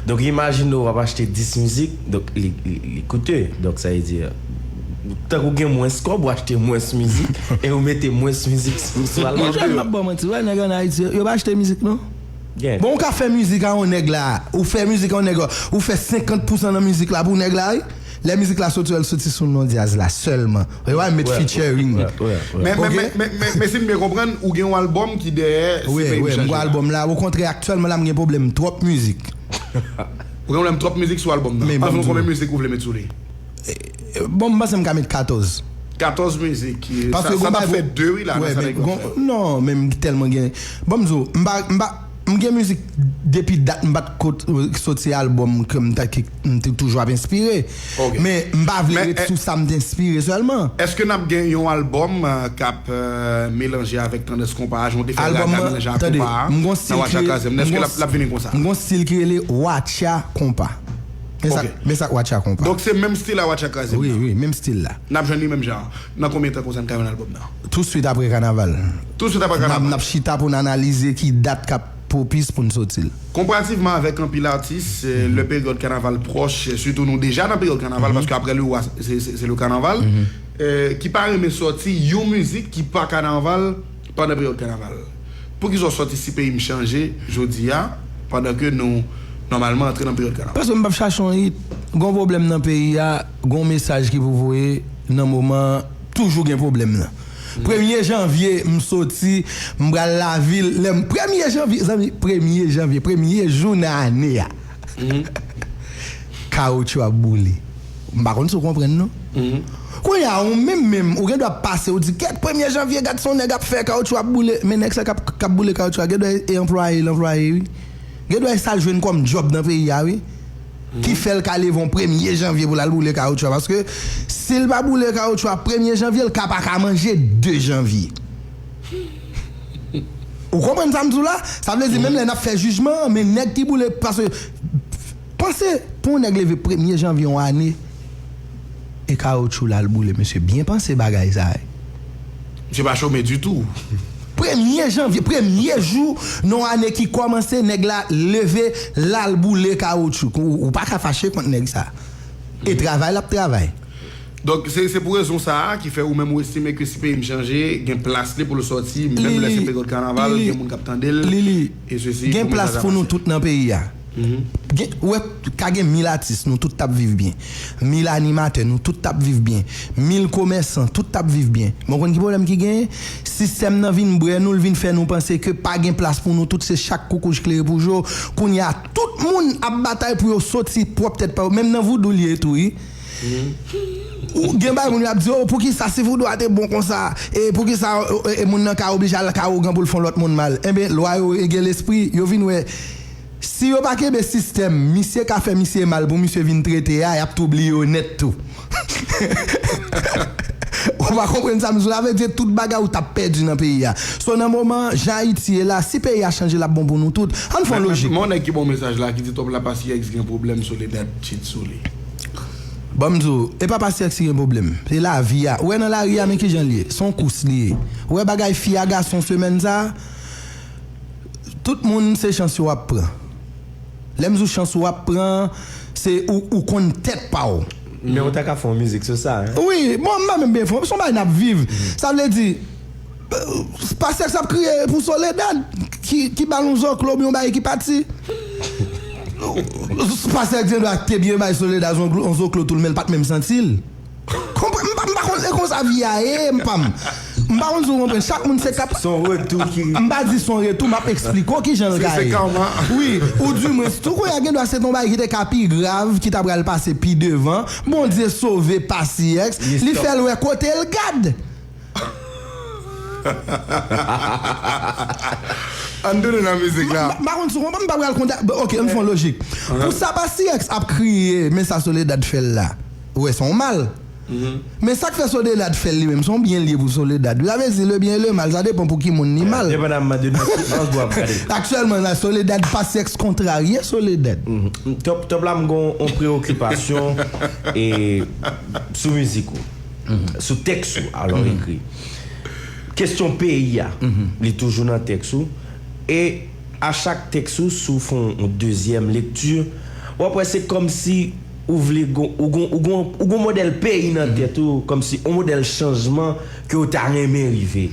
Donk, imajine w ap achte dis mizik, donk li, li, li koute. Donk, sa vle di, tankou gen mwens kòb, ou achte mwens mizik e ou mete mwens mizik sou, sou albòm. Jan m ap ba w manti, wè, nèg ann Ayiti, yo pa achte mizik, non. Bon, ou ka fè mizik a yon nèg la, ou fè mizik a yon nèg, ou fè senkant pousan nan mizik la pou nèg la, wi. Lè mizik la soti, l soti sou non djaz la sèlman. Yo pa met featuring. Men, men, men, men, men, men si m byen konprann, ou gen yon albòm ki dèyè Wi, wi, m gon albòm la. Okontrè, aktyèlman la, m gen pwoblèm twòp mizik. Ou gen pwoblèm twòp mizik sou albòm nan. Anvan, konbyen mizik ou vle met sou li? Bon, m panse m ka met katòz. Katòz mizik. Paske sa, sa t ap fè de, wi, la, nan sa nèg yo ap fè. Non, men m tèlman gen. Bon, m di w, m pa, m pa, m gen mizik depi dat m pa t ko-, soti albòm ke m ta, ke m te toujou ap enspire. Men m pa vle ret sou sa m te enspire sèlman. Èske n ap gen yon albòm k ap melanje avèk tandans konpa a, jan w te fè raga melanje ak konpa a nan Watcha Kraze m nan? Èske l ap vini konsa? M gon stil ki rele Watcha Konpa. Men sa, men sa k Watcha Konpa. Donk se menm stil a Watcha Kraze m nan? Wi, wi, menm stil la. N ap jwenn li menm jan an? Nan konbyen tan konsa n ka jwenn albòm nan? Touswit apre kanaval. Touswit apre kanaval. N ap, n ap chita pou n analize ki dat k ap pwopis pou n soti l. Konparativman avèk anpil atis, lè peryòd kanaval pwòch, sitou nou deja nan peryòd kanaval, paske apre le roi, se, se, se le kanaval, ki pa renmen sòti yon mizik ki pa kanaval pandan peryòd kanaval. Poukisa w sòti Si Peyi M Chanje jodi a, pandan ke nou nòmalman antre nan peryòd kanaval? Paske m p ap chache yon hit. Gon pwoblèm nan peyi a, gon mesaj ki pou voye nan moman an, toujou gen pwoblèm nan. Premye janvye, m soti, m pral lavil. Lè m, premye janvye, zanmi, premye janvye, premye jou nan ane a. Kawotchou ap boule. M pa konn si w konprann non. Kounye a, ou menm menm, ou gen dwa pase, ou di, kèt, premye janvye, gad sa yon nèg ap fè, kawotchou ap boule. Men nèg sa k ap, k ap boule kawotchou a, gen dwa e anplwaye l anplwaye, wi. Gen dwa e sa l jwenn kòm djòb nan peyi a, wi. Ki fè l ka leve yon premye janvye pou l al boule kawotchou a. Paske si l pa boule kawotchou a premye janvye, l ka pa ka manje de janvye. Ou konprann sa m di w la? Sa vle di, menm lè n ap fè jijman an, men nèg ki boule, paske, panse, pou yon nèg leve premye janvye yon ane, e kawotchou l al boule, mesye, byen panse bagay sa, wi. Misye pa chome ditou. Premye janvye, premye jou nan yon ane ki kòmanse, nèg la leve, l al boule kawotchou. Ou, ou pa ka fache kont nèg sa. E travay l ap travay. Donk, se, se pou rezon sa a ki fè ou menm ou estime ke Si Peyi M Chanje gen plas li pou l sòti, menm lè se peryòd kanaval, gen moun k ap tande l, e sesi, gen plas pou nou tout nan peyi a. Gen, ou wè, ka gen mil atis, nou tout t ap viv byen. Mil animatè, nou tout t ap viv byen. Mil komèsan, tout t ap viv byen. Men w konn ki pwoblèm ki genyen? Sistèm nan vin bwè nou, l vin fè nou panse ke pa gen plas pou nou tout, se chak koukouj klere pou je w. Kounye a, tout moun ap batay pou yo soti pwòp tèt pa yo. Menm nan voudou l ye tou, wi. Ou gen bay moun yo ap di, o, poukisa si voudou a te bon konsa? E poukisa e, e, moun nan ka oblije al ka ougan pou l fè yon lòt moun mal? Enben, lwa yo gen lespri, yo vin wè, si yo pa kenbe sistèm, misye ka fè misye mal pou misye vin trete a, y ap tou bliye yo nèt tou. Ou pa konprann sa m di w la, vle di tout bagay ou t ap pèdi nan peyi a. So, nan moman, jan Ayiti ye la, si peyi a chanje, l ap bon pou nou tout. Ann fè yon lojik. Men yon nèg ki ba w mesaj la, ki di twòp la, Pastè X gen pwoblèm, Soledad cheat sou li. Ban m di w, e pa Pastè X ki gen pwoblèm. Se lavi a. Ou wè nan lari a, men kijan l ye. Se yon kous li ye. Ou wè bagay fi a gason semèn sa a, tout moun se chans yo w ap pran. Lè m di w chans ou ap pran, se ou, ou konn tèt pa w. Men ou ta ka fè yon mizik sou sa, hein? Wi, bon, m pa menm byen fè, se yon bagay n ap viv. Sa vle di, Pastè X ap kriye pou Soledad, ki, ki ba l yon zoklo oubyen yon bagay ki pati. Pastè X gen dwa te byen bay Soledad yon zoklo tou, men l pa t menm santi l. Konprann, m pa, m pa konn, e konsa vi a ye, m pa m. M pa konn si w konprann. Chak moun se kap. Se yon retou ki. M pa di se yon retou, m ap eksplike w kijan l ka ye. Se, se kama. Wi, oudimwens, tou kounye a gen dwa se t yon bagay ki te ka pi grav, ki ta pral pase pi devan. Bondye sove Pastè X, li fè l wè kote l gad. Ann tounen nan mizik la. M pa konn si w konprann, m pa pral konn. Ok, ann fè yon lojik. Pou sa Pastè X ap kriye, men sa Soledad fè l la. Ou wè, se yon mal. Men sa k fè Soledad fè l li menm, se yon byen l ye pou Soledad. Sa vle di, le bien et le mal, sa depan pou ki moun li mal. Depandamman de nan ki ang w ap gade. Aktyèlman la, Soledad, Pastè X kontrarye Soledad. Top, top la, m gon yon preyokipasyon e sou mizik ou. Sou tèks ou, alò ekri. Kesyon peyi a, li toujou nan tèks ou. E a chak tèks ou, si w fè yon dezyèm lekti, w ap wè se kòmsi ou vle gon, ou gon, ou gon, ou gon modèl peyi nan tèt ou, kòmsi yon modèl chanjman ke w ta renmen rive.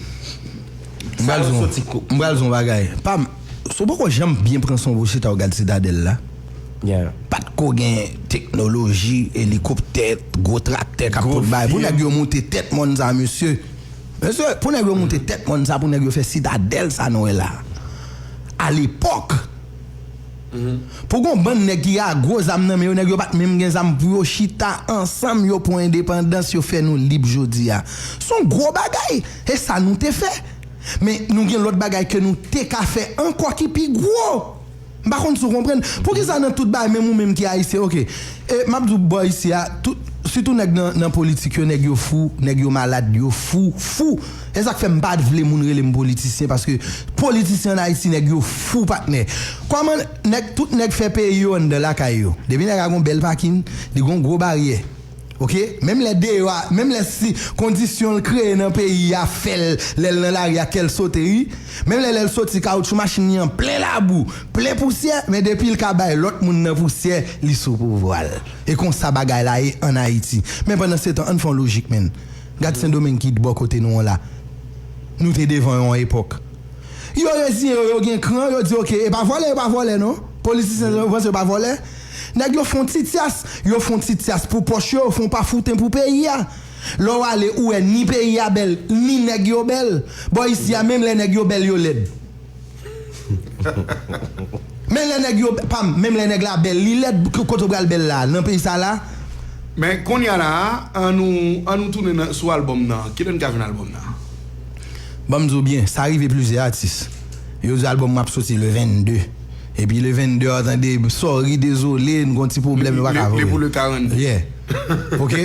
M pral di w, m pral di w yon bagay. Pa m, Si w poko janm byen pran son pou chita w gad Sitadèl la, pa t ko gen teknoloji, elikoptè, gwo traktè k ap pot bay. Pou nèg yo moute tèt mòn sa, mesye. Mesye, pou nèg yo moute tèt mòn sa, pou nèg yo fè Sitadèl sa nou wè la. Alepòk, pou gon bann nèg ki a gwo zam nan men yo, nèg yo pa t menm gen zam pou yo chita ansanm, yo pran endepandans, yo fè nou lib jodi a. Se yon gwo bagay. E sa nou te fè. Men nou gen lòt bagay ke nou te ka fè ankò ki pi gwo. M pa konn si w konprann. Poukisa nan tout bagay, menm ou menm ki ayisyen, oke. E m ap di w bò isi a, tout, sitou nèg nan, nan politik yo, nèg yo fou, nèg yo malad, yo fou, fou. E sa k fè m pa t vle moun rele m politisyen, paske politisyen ann Ayiti, nèg yo fou, patnè. Kòman nèg, tout nèg fè peyi yo anndan lakay yo. Depi nèg la gon bèl pakin, li gon gwo baryè. Oke, menm lè deyò a, menm lè si kondisyon l kreye nan peyi a fè l, lè l nan lari a, kè l sote, wi. Menm lè, lè l soti, kawoutchou machin li an plen labou, plen pousyè, men depi l ka bay lòt moun nan pousyè, li sou pouvwa l. E konsa bagay la ye ann Ayiti. Men pandansetan, ann fè yon lojik, menn. Gad Sendomeng ki bò kote nou an la. Nou te devan yo yon epòk. Yo reziyen yo, yo gen kran, yo di, oke, e pa vòlè, yo pa vòlè, non. Politisyen yo panse yo pa vòlè. Nèg yo fè yon ti tyas, yo fè yon ti tyas pou pòch yo, yo fè yon pafouten pou peyi a. Lè w ale, ou wè ni peyi a bèl, ni nèg yo bèl. Bò isi a, menm lè nèg yo bèl, yo lèd. Men lè nèg yo, pam, menm lè nèg la bèl, li lèd, k-, kote w pral bèl la, nan peyi sa la? Men kounye a la, an nou, an nou tounen nan, sou albòm nan. Kilè n ka jwenn albòm nan? Ban m di w byen, sa rive plizyè atis. Yo di albòm mwen ap soti le vennde. Epi le vennde a, tande, sorry, dezole, n gon ti pwoblèm, yo pa ka voye. Li pou le karannde. Yeah. Oke?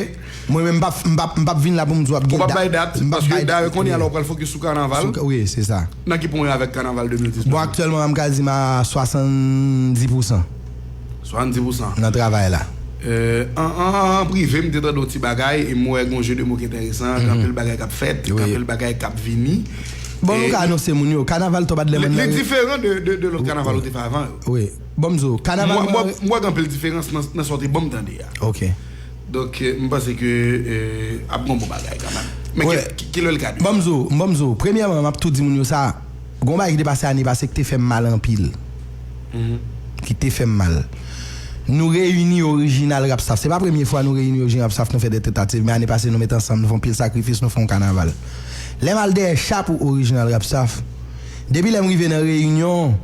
Mwen menm, m p ap, m p ap, m p ap vin la pou m di w ap gen dat. Ou p ap bay dat, paske dayè kounye a la ou pral fokis sou kanaval. Wi, se sa. Nan ki pwen w ye avèk kanaval de mil diznèf? Bon, aktyèlman, m ka di m a swasanndis pousan. Swasanndis pousan. Nan travay la. Euh, an, an, an, an prive, m te tande yon ti bagay, e m wè gon jeu de mots ki enteresan, gen anpil bagay k ap fèt, gen anpil bagay k ap vini. Bon, nou ka anonse moun yo, kanaval Top Adlerman nan. Li diferan de, de, de lòt kanaval ou te fè avan yo. Wi. Bon, m di w, kanaval mwen, mwen, m wè gen anpil diferans nan, nan sa w te ban m tande a. Oke. Donk, euh, m panse ke, euh, ap gon bon bagay kanmenm. Men ki, ki, ki lè l ka dwe? Ban m di w, ban m di w, premyèman, m ap tou di moun yo sa, gon bagay ki te pase ane pase ki te fè m mal anpil. Ki te fè m mal. Nou reyini orijinal Rap Staff. Se pa premye fwa nou reyini orijinal Rap Staff, nou fè de tentativ, men ane pase nou met ansanm, nou fè anpil sakrifis, nou fè yon kanaval. Lè m al dèyè cha pou orijinal Rap Staff, depi lè m rive nan reyinyon,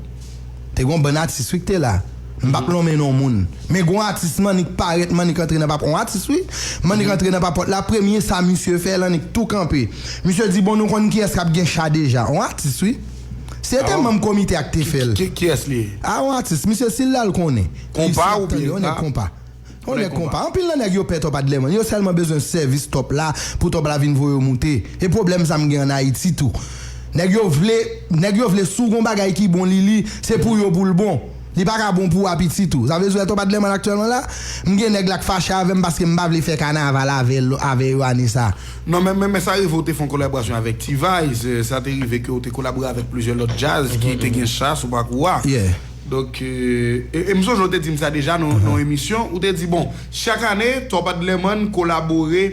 te gon bann atis wi k te la. M p ap lonmen non moun. Men gon atis m annik parèt, m annik antre nan papòt. On atis wi. M annik antre nan papòt la, premye sa misye fè, l annik tou kanpe. Misye di, bon, nou konn kiyès k ap gen cha deja. On atis wi. Se te manm komite a k te fè l. Ki, ki, kiyès li ye? A, on atis. Misye, si l la, l konnen. Konpa oubyen? On nèg konpa. On nèg konpa. Anpil nan nèg yo pè Top Adlerman. Yo sèlman bezwen sèvis Top la pou Top la vin voye yo moute. E pwoblèm sa m gen ann Ayiti tou. Nèg yo vle, nèg yo vle si w gon bagay ki bon li, li, se pou yo pou l bon. Li pa ka bon pou w a piti tou. Sa vle di w wè Top Adlerman aktyèlman la, m gen nèg la k fache avè m paske m pa vle fè kanaval avè l, avè yo ane sa. Non, men, men, men sa rive w te fè yon kolaborasyon avèk T-Vice, euh, sa te rive ke w te kolabore avèk plizyè lòt djaz ki te gen cha sou pakou a. Yeah. Donk, euh, e, e m sonje w te di m sa deja nan, nan yon emisyon, ou te di, bon, chak ane, Top Adlerman kolabore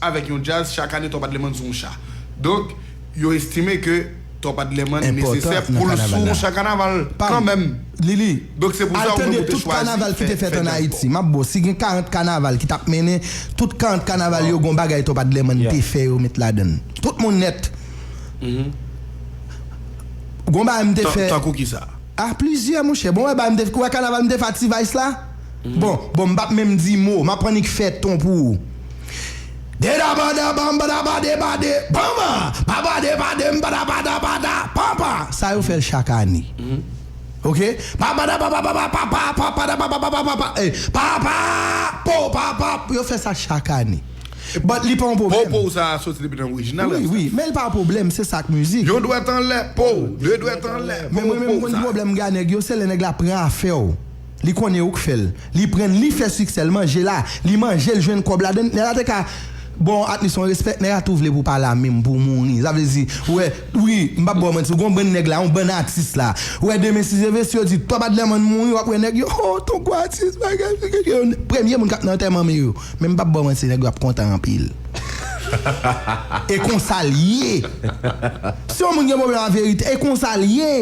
avèk yon djaz, chak ane, Top Adlerman sou yon cha. Donk, yo estime ke Top Adlerman nesesè pou l sou yon cha kanaval kanmenm. Lili, donk, se pou sa ou menm ou te chwazi fè, fè djaz. Al tande tout kanaval ki te fèt ann Ayiti. M ap ba w, si gen karant kanaval ki t ap mennen, tout karant kanaval yo, gon bagay Top Adlerman te fè, yo met ladan l. Tout moun nèt. Gon bagay m te fè. Tankou kisa? A, plizyè, monchè. Bon, wè, bagay m te, wè kanaval m te fè a T-Vice la? Bon, bon, m p ap menm di mo. M ap annik fè ton pou ou. Dedabadabambadabadebade, bamba, babadebadem, badabadabada, pampa. Sa yo fè l chak ane. Oke? Babadababababa, papa, papa, papa, papa, papa, papa, eh, papa, po, papa, yo fè sa chak ane. But li pa yon pwoblèm. Po, po sa soti depi nan orijinal. Wi, wi, men li pa yon pwoblèm, se sa k mizik. Yon dwèt anlè, po, de dwèt anlè, po, po sa. Men mwen menm, m konn ki pwoblèm m gen a nèg yo, se lè nèg la pran afè w. Li konnen ou k fè l. Li pran l, li fè siksè l, manje la, li manje l, jwenn kòb ladan l. Nèg la te ka ba w at least yon respè, nèg la tou vle pou pale a menm, pou mouri. Sa vle di, ou wè, wi, m p ap ba w manti, gon bann nèg la, yon bann atis la. Ou wè demen si Dye vle, si yo di Top Adlerman mouri, w ap wè nèg yo, oh, ton gwo atis, bagay, premye moun k ap nan antèman men yo. Men m p ap ba w manti, nèg yo ap kontan anpil. E konsa l ye. Si yon moun gen pwoblèm a verite, e konsa l ye.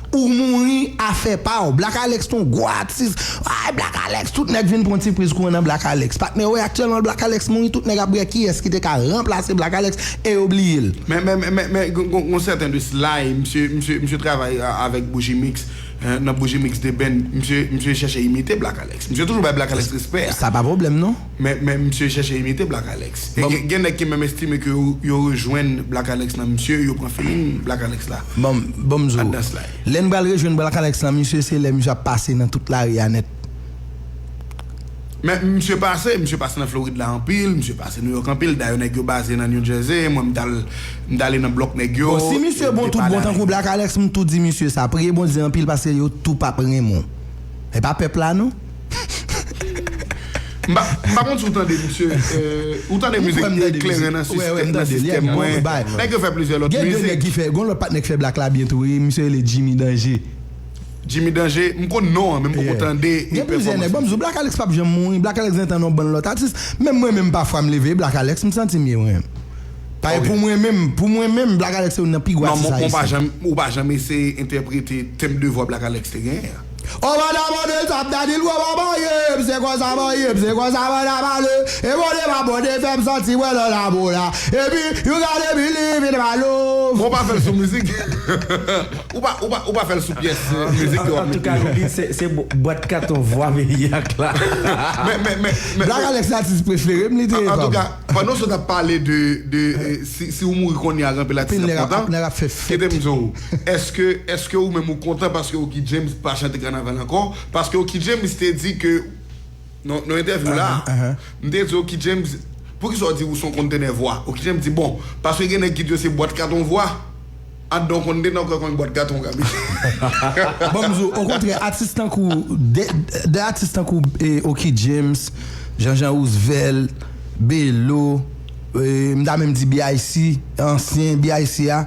Ou mouri, afè pa w. Black Alex te yon gwo atis. Ay, Black Alex, tout nèg vin pran ti priz kouri nan Black Alex. Patnè, wi, aktyèlman Black Alex mouri, tout nèg ap wè kiyès ki te ka ranplase Black Alex e yo bliye l. Men, men, men, men, men, gon, gon, gon sèten de slay, misye, misye, misye travay a- avèk Bougie Mix, eh, nan Bougie Mix de Band, misye, misye chèche imite Black Alex. Misye toujou bay Black Alex respè. Sa pa pwoblèm, non. Men, men misye chèche imite Black Alex. E gen, gen nèg ki menm estime ke yo, yo rejwenn Black Alex nan misye, yo pran feeling Black Alex la. Bon, bon, m di w. Lè n pral rejwenn Black Alex nan misye, se lè misye ap pase nan tout lari a nèt. Men misye pase, misye pase nan Florid la anpil, misye pase New York anpil. Dayè nèg yo baze nan New Jersey, mwen m t al, m t ale nan blòk nèg yo. Bon, si misye bon tout bon tankou Black Alex, m tou di misye sa. Priye Bondye anpil paske yo tou p ap renmen w. E pa pèp la, non. M pa, m pa konn si w tande misye, eh, ou tande mizik Kleren nan sistèm, nan sistèm mwen. Nèg yo fè plizyè lòt mizik. Gen de nèg ki fè, gon lòt patnè ki fè Black la byen tou, wi, misye rele Jimmy Danger. Jimmy Danger, m konn non an, men m poko tande. Gen plizyè nèg. Bon, m di w, Black Alex p ap janm mouri. Black Alex gentan nan yon bann lòt atis. Menm mwen menm, pafwa m leve, Black Alex, m santi m ye mwen menm. Paske pou mwen menm, pou mwen menm, Black Alex se youn nan pi gwo atis ayisyen. Ou pa janm eseye entèprete tenb de vwa Black Alex te genyen an. Ou pa ta mande l sa, m ta di l, ou pa marye m, se konsa marye m, se konsa mwen ta pale. E Bondye pa Bondye fè m santi mwen nan lanmou la. Epi, you gotta believe in my love. Bon, pa fè l sou mizik. Ou pa, ou pa, ou pa fè l sou pyès, eh, mizik yo. Antouka, nou di se, se bwat katon vwa peyi a k la. Men, men, men, men, Black Alex se atis prefere m, li te ye pa m. Antouka, pandan w sot ap pale de, de, eh, si, si w mouri kounye a, gen anpil atis k ap kontan. Kite m di w, èske, èske ou menm ou kontan paske Oky James pa chante kanaval ankò? Paske Oky James te di ke nan, nan entèvyou la, m te di Oky James, poukisa w di ou se yon kontenè vwa? Oky James di, bon, paske gen nèg ki di yo se bwat katon vwa. Anndan yon kontenè, ou kwè konn bwat katon w ka mete. Bon, m di w, okontrè, atis tankou, de, de atis tankou eh, Oky James, Jean Jean Roosevelt, Belo, eh, m ta menm di B I C, ansyen B I C a.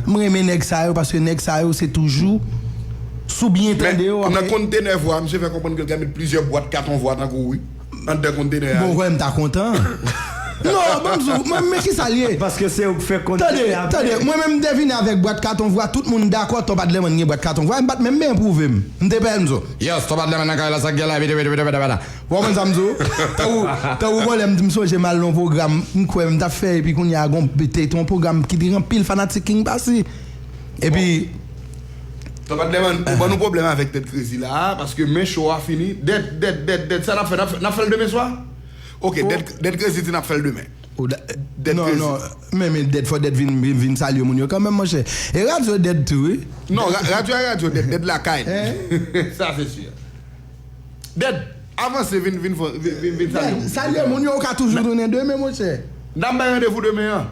M renmen nèg sa yo paske nèg sa yo se toujou, si w byen tande yo, nan kontenè vwa, misye fè konprann ke l ka met plizyè bwat katon vwa tankou w, wi. Anndan kontenè a. Bon, kwè m ta kontan. Non, ban m di w, mwen, men kisa l ye? Paske se ou k fè kontenè a. Tande, tande, mwen menm m te vini avèk bwat katon vwa, tout moun dakò, Top Adlerman gen bwat katon vwa, m pa t menm bezwen pwouve m. M te pè m di w. Yes, Top Adlerman nan kay la, sa k gen la, vite, vite, vite, vite, vite. Ou konprann sa m di w? Tankou, tankou bon, lè m di m sonje m al nan yon pwogram, m kwè m t ap fè, epi kounye a, gon, te, te yon pwogram ki te gen anpil fanatik King Passy. Epi, Top Adlerman, ou ban nou pwoblèm avèk Dead Krezi la a, paske men show a fini. Dead, Dead, Dead, Dead, sa n ap fè? N ap fè, n ap fè l demen swa? Ok, Dead, Dead Krezi di n ap fè l demen. Dead Krezi. Non, non, men, men Dead, fò Dead vin, vin, vin salye moun yo kanmenm, monchè. E radyo Dead tou, wi. Non, ra- radyo a radyo Dead, Dead lakay. Sa se si. Dead, avanse, vin, vin, vin, vin, vin salye moun. Salye moun yo, ou ka toujou tounen demen, monchè. N ap bay randevou demen an.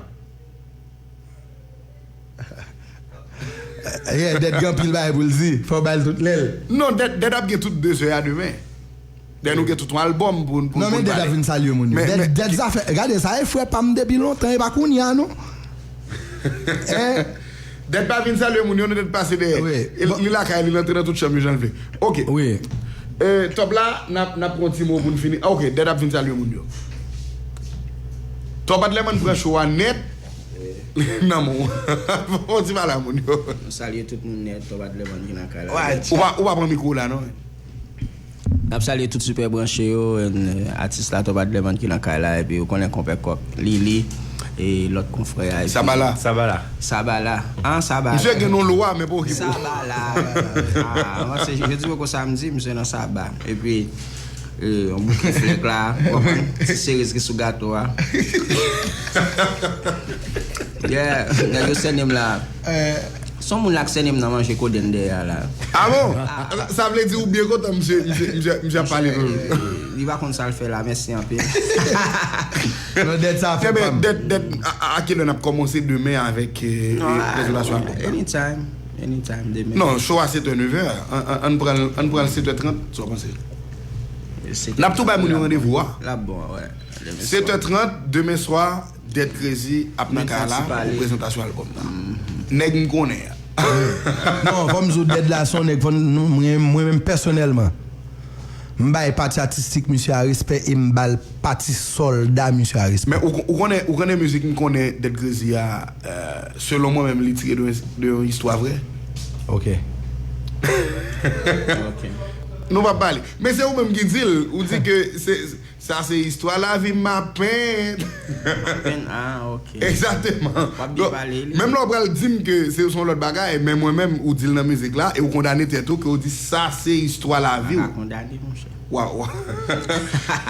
Yeah, Dead gen anpil bagay pou l di. Fò w ba l tout lè l. Non, Dead, Dead ap gen tout de zè a demen. Dead, nou gen tout yon albòm pou, pou, pou n pale. Non, men Dead ap vin salye moun yo. Dead, Dead zafè, gade, sa e frè pa m depi lontan, e pa kounye a, non. Dead pa vin salye moun yo, non, Dead pase dèyè. Li lakay li, li antre nan tout chanm yo jan l vle. Ok. Top la, n ap, n ap pran yon ti mo pou n fini. Ah, ok, Dead ap vin salye moun yo. Top Adlerman pran show a nèt. Nan men w. Fò w di pale a moun yo. Nou salye tout moun nèt, Top Adlerman ki nan kay la. Ou pa, ou pa pran mikwo la, non? N ap salye tout Sipè Branche yo, and, eh, atis la, Top Adlerman ki nan kay la, epi ou konnen konpè Kòk, Lili, e lòt konfrè a, epi Sabala. Sabala. Sabala. Ah, Sabala. Misye gen non lwa, men pa okipe w. Sabala. Ah, mwen se jodi poko samdi, misye nan Saba. Epi, eh, yon bouke flè k la, ou konprann? Ti seriz ki sou gato a. Yeah, nèg yo sènen m la. Se yon moun la k sènen m nan manje kodenn dèyè a la. Ah bon? Sa vle di ou byen kontan misye, misye, misye, misye ap pale pou ou. Li pa konn sa l fè la, mèsi anpil. Non, Dead sa fè pa m. Dead, Dead, a, a, a kilè n ap kòmanse demen avèk, eh, eh, prezantasyon albòm nan? Anytime. Anytime demen. Non, show a sèt è, nevè. Ann, ann, ann pran l, ann pran l sèt è trant, sa w panse? N ap tou bay moun yo randevou a. L ap bon, wè. Sèt è trant, demen swa, Dead Krezi ap nan kay la pou prezantasyon albòm nan. Nèg m konnen an. Non, fò m di w, Dead la se yon nèg, fò n, mwen, mwen menm pèsonèlman, m bay pati atistik misye a respè e m ba l pati sòlda misye a respè. Men ou, ou konnen, ou konnen mizik m konnen Dead Krezi a, eh, selon mwen menm, li tire de, de yon istwa vrè. Ok. Ok. Nou p ap pale. Men se ou menm ki di l. Ou di ke se, sa se istwa lavi m, ma pent. Mapen, ah, ok. Egzakteman. W ap byen pale li. Menm lè w pral di m ke se yon lòt bagay, men mwen menm, ou di l nan mizik la, e ou kondane tèt ou, ke ou di sa se istwa lavi w. Pa kondane, monchè. Waw.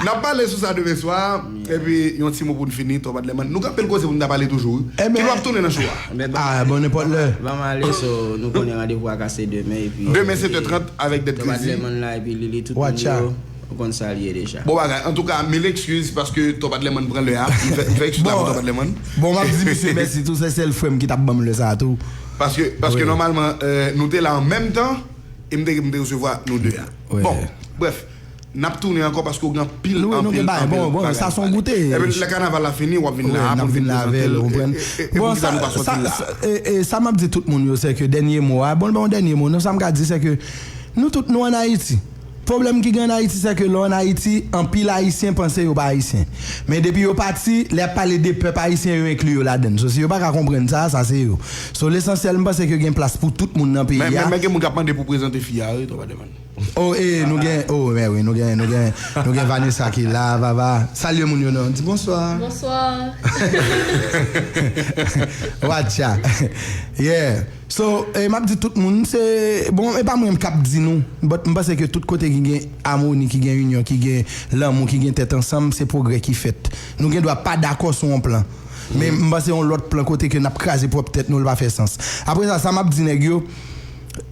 N ap pale sou sa demen swa, epi yon ti mo pou n fini, Top Adlerman. Nou gen anpil koze pou n ta pale toujou, wi. Ki lè w ap tounen nan show a? Ah, bon, nenpòt lè. Ban m ale, so, nou konnen randevou a kase demen, epi demen, sete trant, avèk Dèd Krezi. Top Adlerman la, epi Lili, tout moun yo, ou konn sa l ye deja. Bon bagay. Antouka, mil eskiz, paske Top Adlerman pran lè a. M fè, m fè eskiz la pou Top Adlerman. Bon, m ap di misye mèsi tou, se sèl frè m ki t ap ban m lè sa a tou. Paske, paske nòmalman, euh, nou te la an menm tan, e m te, m te resevwa nou de a. Bon, brèf, n ap tounen ankò paske w gen anpil, anpil, anpil bagay pou pale. Bon, bon, sa se yon goute. Epi lè kanaval la fini, w ap vin la pou n vin prezante l. E, e, e poukisa nou pa sòti l la? Sa, sa, e, e, sa m ap di tout moun yo, se ke dènye mo a, bon, bon, dènye mo, non, sa m ka di, se ke nou tout, nou ann Ayiti. Pwoblèm ki gen ann Ayiti, se ke lè w ann Ayiti, anpil Ayisyen panse yo pa Ayisyen. Men depi yo pati, lè y ap pale de pèp ayisyen, yo enkli yo ladann. So, si yo pa ka konprann sa, sa se yo. So, lesansyèl, m panse ke gen plas pou tout moun nan peyi a. Men, men, men gen moun k ap mande pou prezante fi a, wi, Top Adlerman. Oh, eh, nou gen, oh, men wi, nou gen, nou gen, nou gen Vanessa ki la, Vava. Salye moun yo non. Di bonswa. Bonswa. Watcha. Yeah. So, eh, m ap di tout moun, se, bon, e pa mwen k ap di nou, but m panse ke tout kote ki gen amoni, ki gen inyon, ki gen lanmou, ki gen tèt ansanm, se pwogrè ki fèt. Nou gen dwa pa dakò sou yon plan. Men m panse yon lòt plan kote ke n ap kraze pwòp tèt nou, li pa fè sans. Apre sa, sa m ap di nèg yo,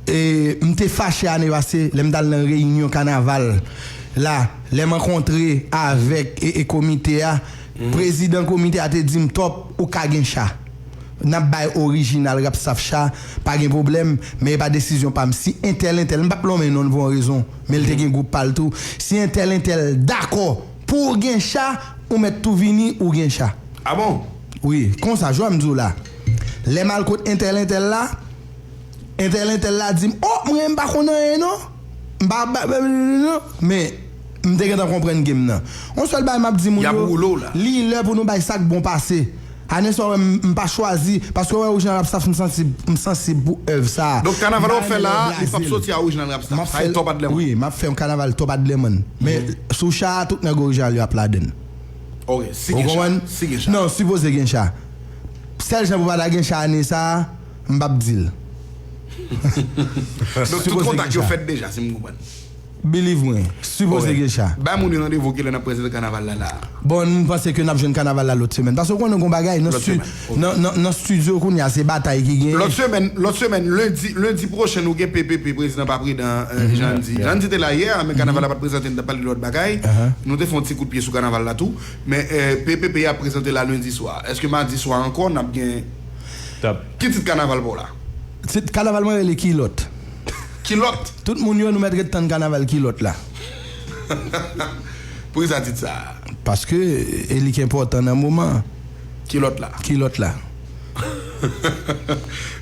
e, m te fache ane pase, lè m t al nan reyinyon kanaval la, lè m rankontre avèk, e, e, komite a, prezidan komite a te di m, Top, ou ka gen cha. N ap bay orijinal Rap Staff cha, pa gen pwoblèm, men e pa desizyon pa m. Si entèl, entèl, m p ap lonmen non l pou yon rezon, men l te gen gwoup pa l tou. Si entèl, entèl dakò pou w gen cha, ou mèt tou vini, ou gen cha. Ah bon? Wi, konsa, jan m di w la. Lè m al kot entèl, entèl la, entèl, entèl la di m, oh, mwen, m pa konn anyen, non. M pa, ba, ba, ba, non. Men, m te gentan konprann game nan. Yon sèl bagay m ap di moun yo, li lè pou nou bay sa k bon pase. Ane sa w wè m, m pa chwazi, paske w wè orijinal Rap Staff, m sansib, m sansib pou èv sa a. Donk, kanaval w ap fè la a, li p ap soti a orijinal Rap Staff. Sa e Top Adlerman. Wi, m ap fè yon kanaval Top Adlerman. Men, sou cha a, tout nèg orijinal yo ap ladann. Ok, si gen cha. Si gen cha. Non, sipoze gen cha. Sèl jan pou pa ta gen cha ane sa a, m p ap di l. Donk, tout kontak yo fèt deja, si m konprann. Believe mwen, sipoze gen cha. Bay moun yo randevou kilè n ap prezante kanaval la la a? Bon, m panse ke n ap jwenn kanaval la lòt semèn. Paske w konnen gon bagay nan, nan, nan, nan estidyo kounye a, se batay ki genyen. Lòt semèn, lòt semèn, lendi, lendi pwochen, nou gen P P P, prezidan pa pridan, eh, Jandy. Jandy te la yè, men kanaval la pa t prezante, n t ap pale de lòt bagay. Nou te fè yon ti kout pye sou kanaval la tou. Men, eh, P P P ap prezante la lendi swa. Èske madi swa ankò, n ap gen... Ki tit kanaval pa w la? Tit kanaval mwen rele Kilòt. Kilòt? Tout moun yo, nou mèt ret tann kanaval Kilòt la. Poukisa tit sa a? Paske, e li ki enpòtan nan moman an. Kilòt la. Kilòt la.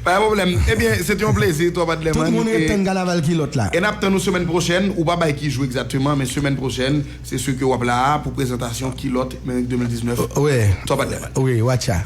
Pa gen pwoblèm. Ebyen, se te yon plezi, Top Adlerman. Tout moun ret tann kanaval Kilòt la. E n ap tann ou semèn pwochèn. Ou pa bay ki jou egzakteman, men semèn pwochèn, se si ke w ap la a pou prezantasyon Kilòt, men de mil diznèf. Wi. Top Adlerman. Wi, watcha.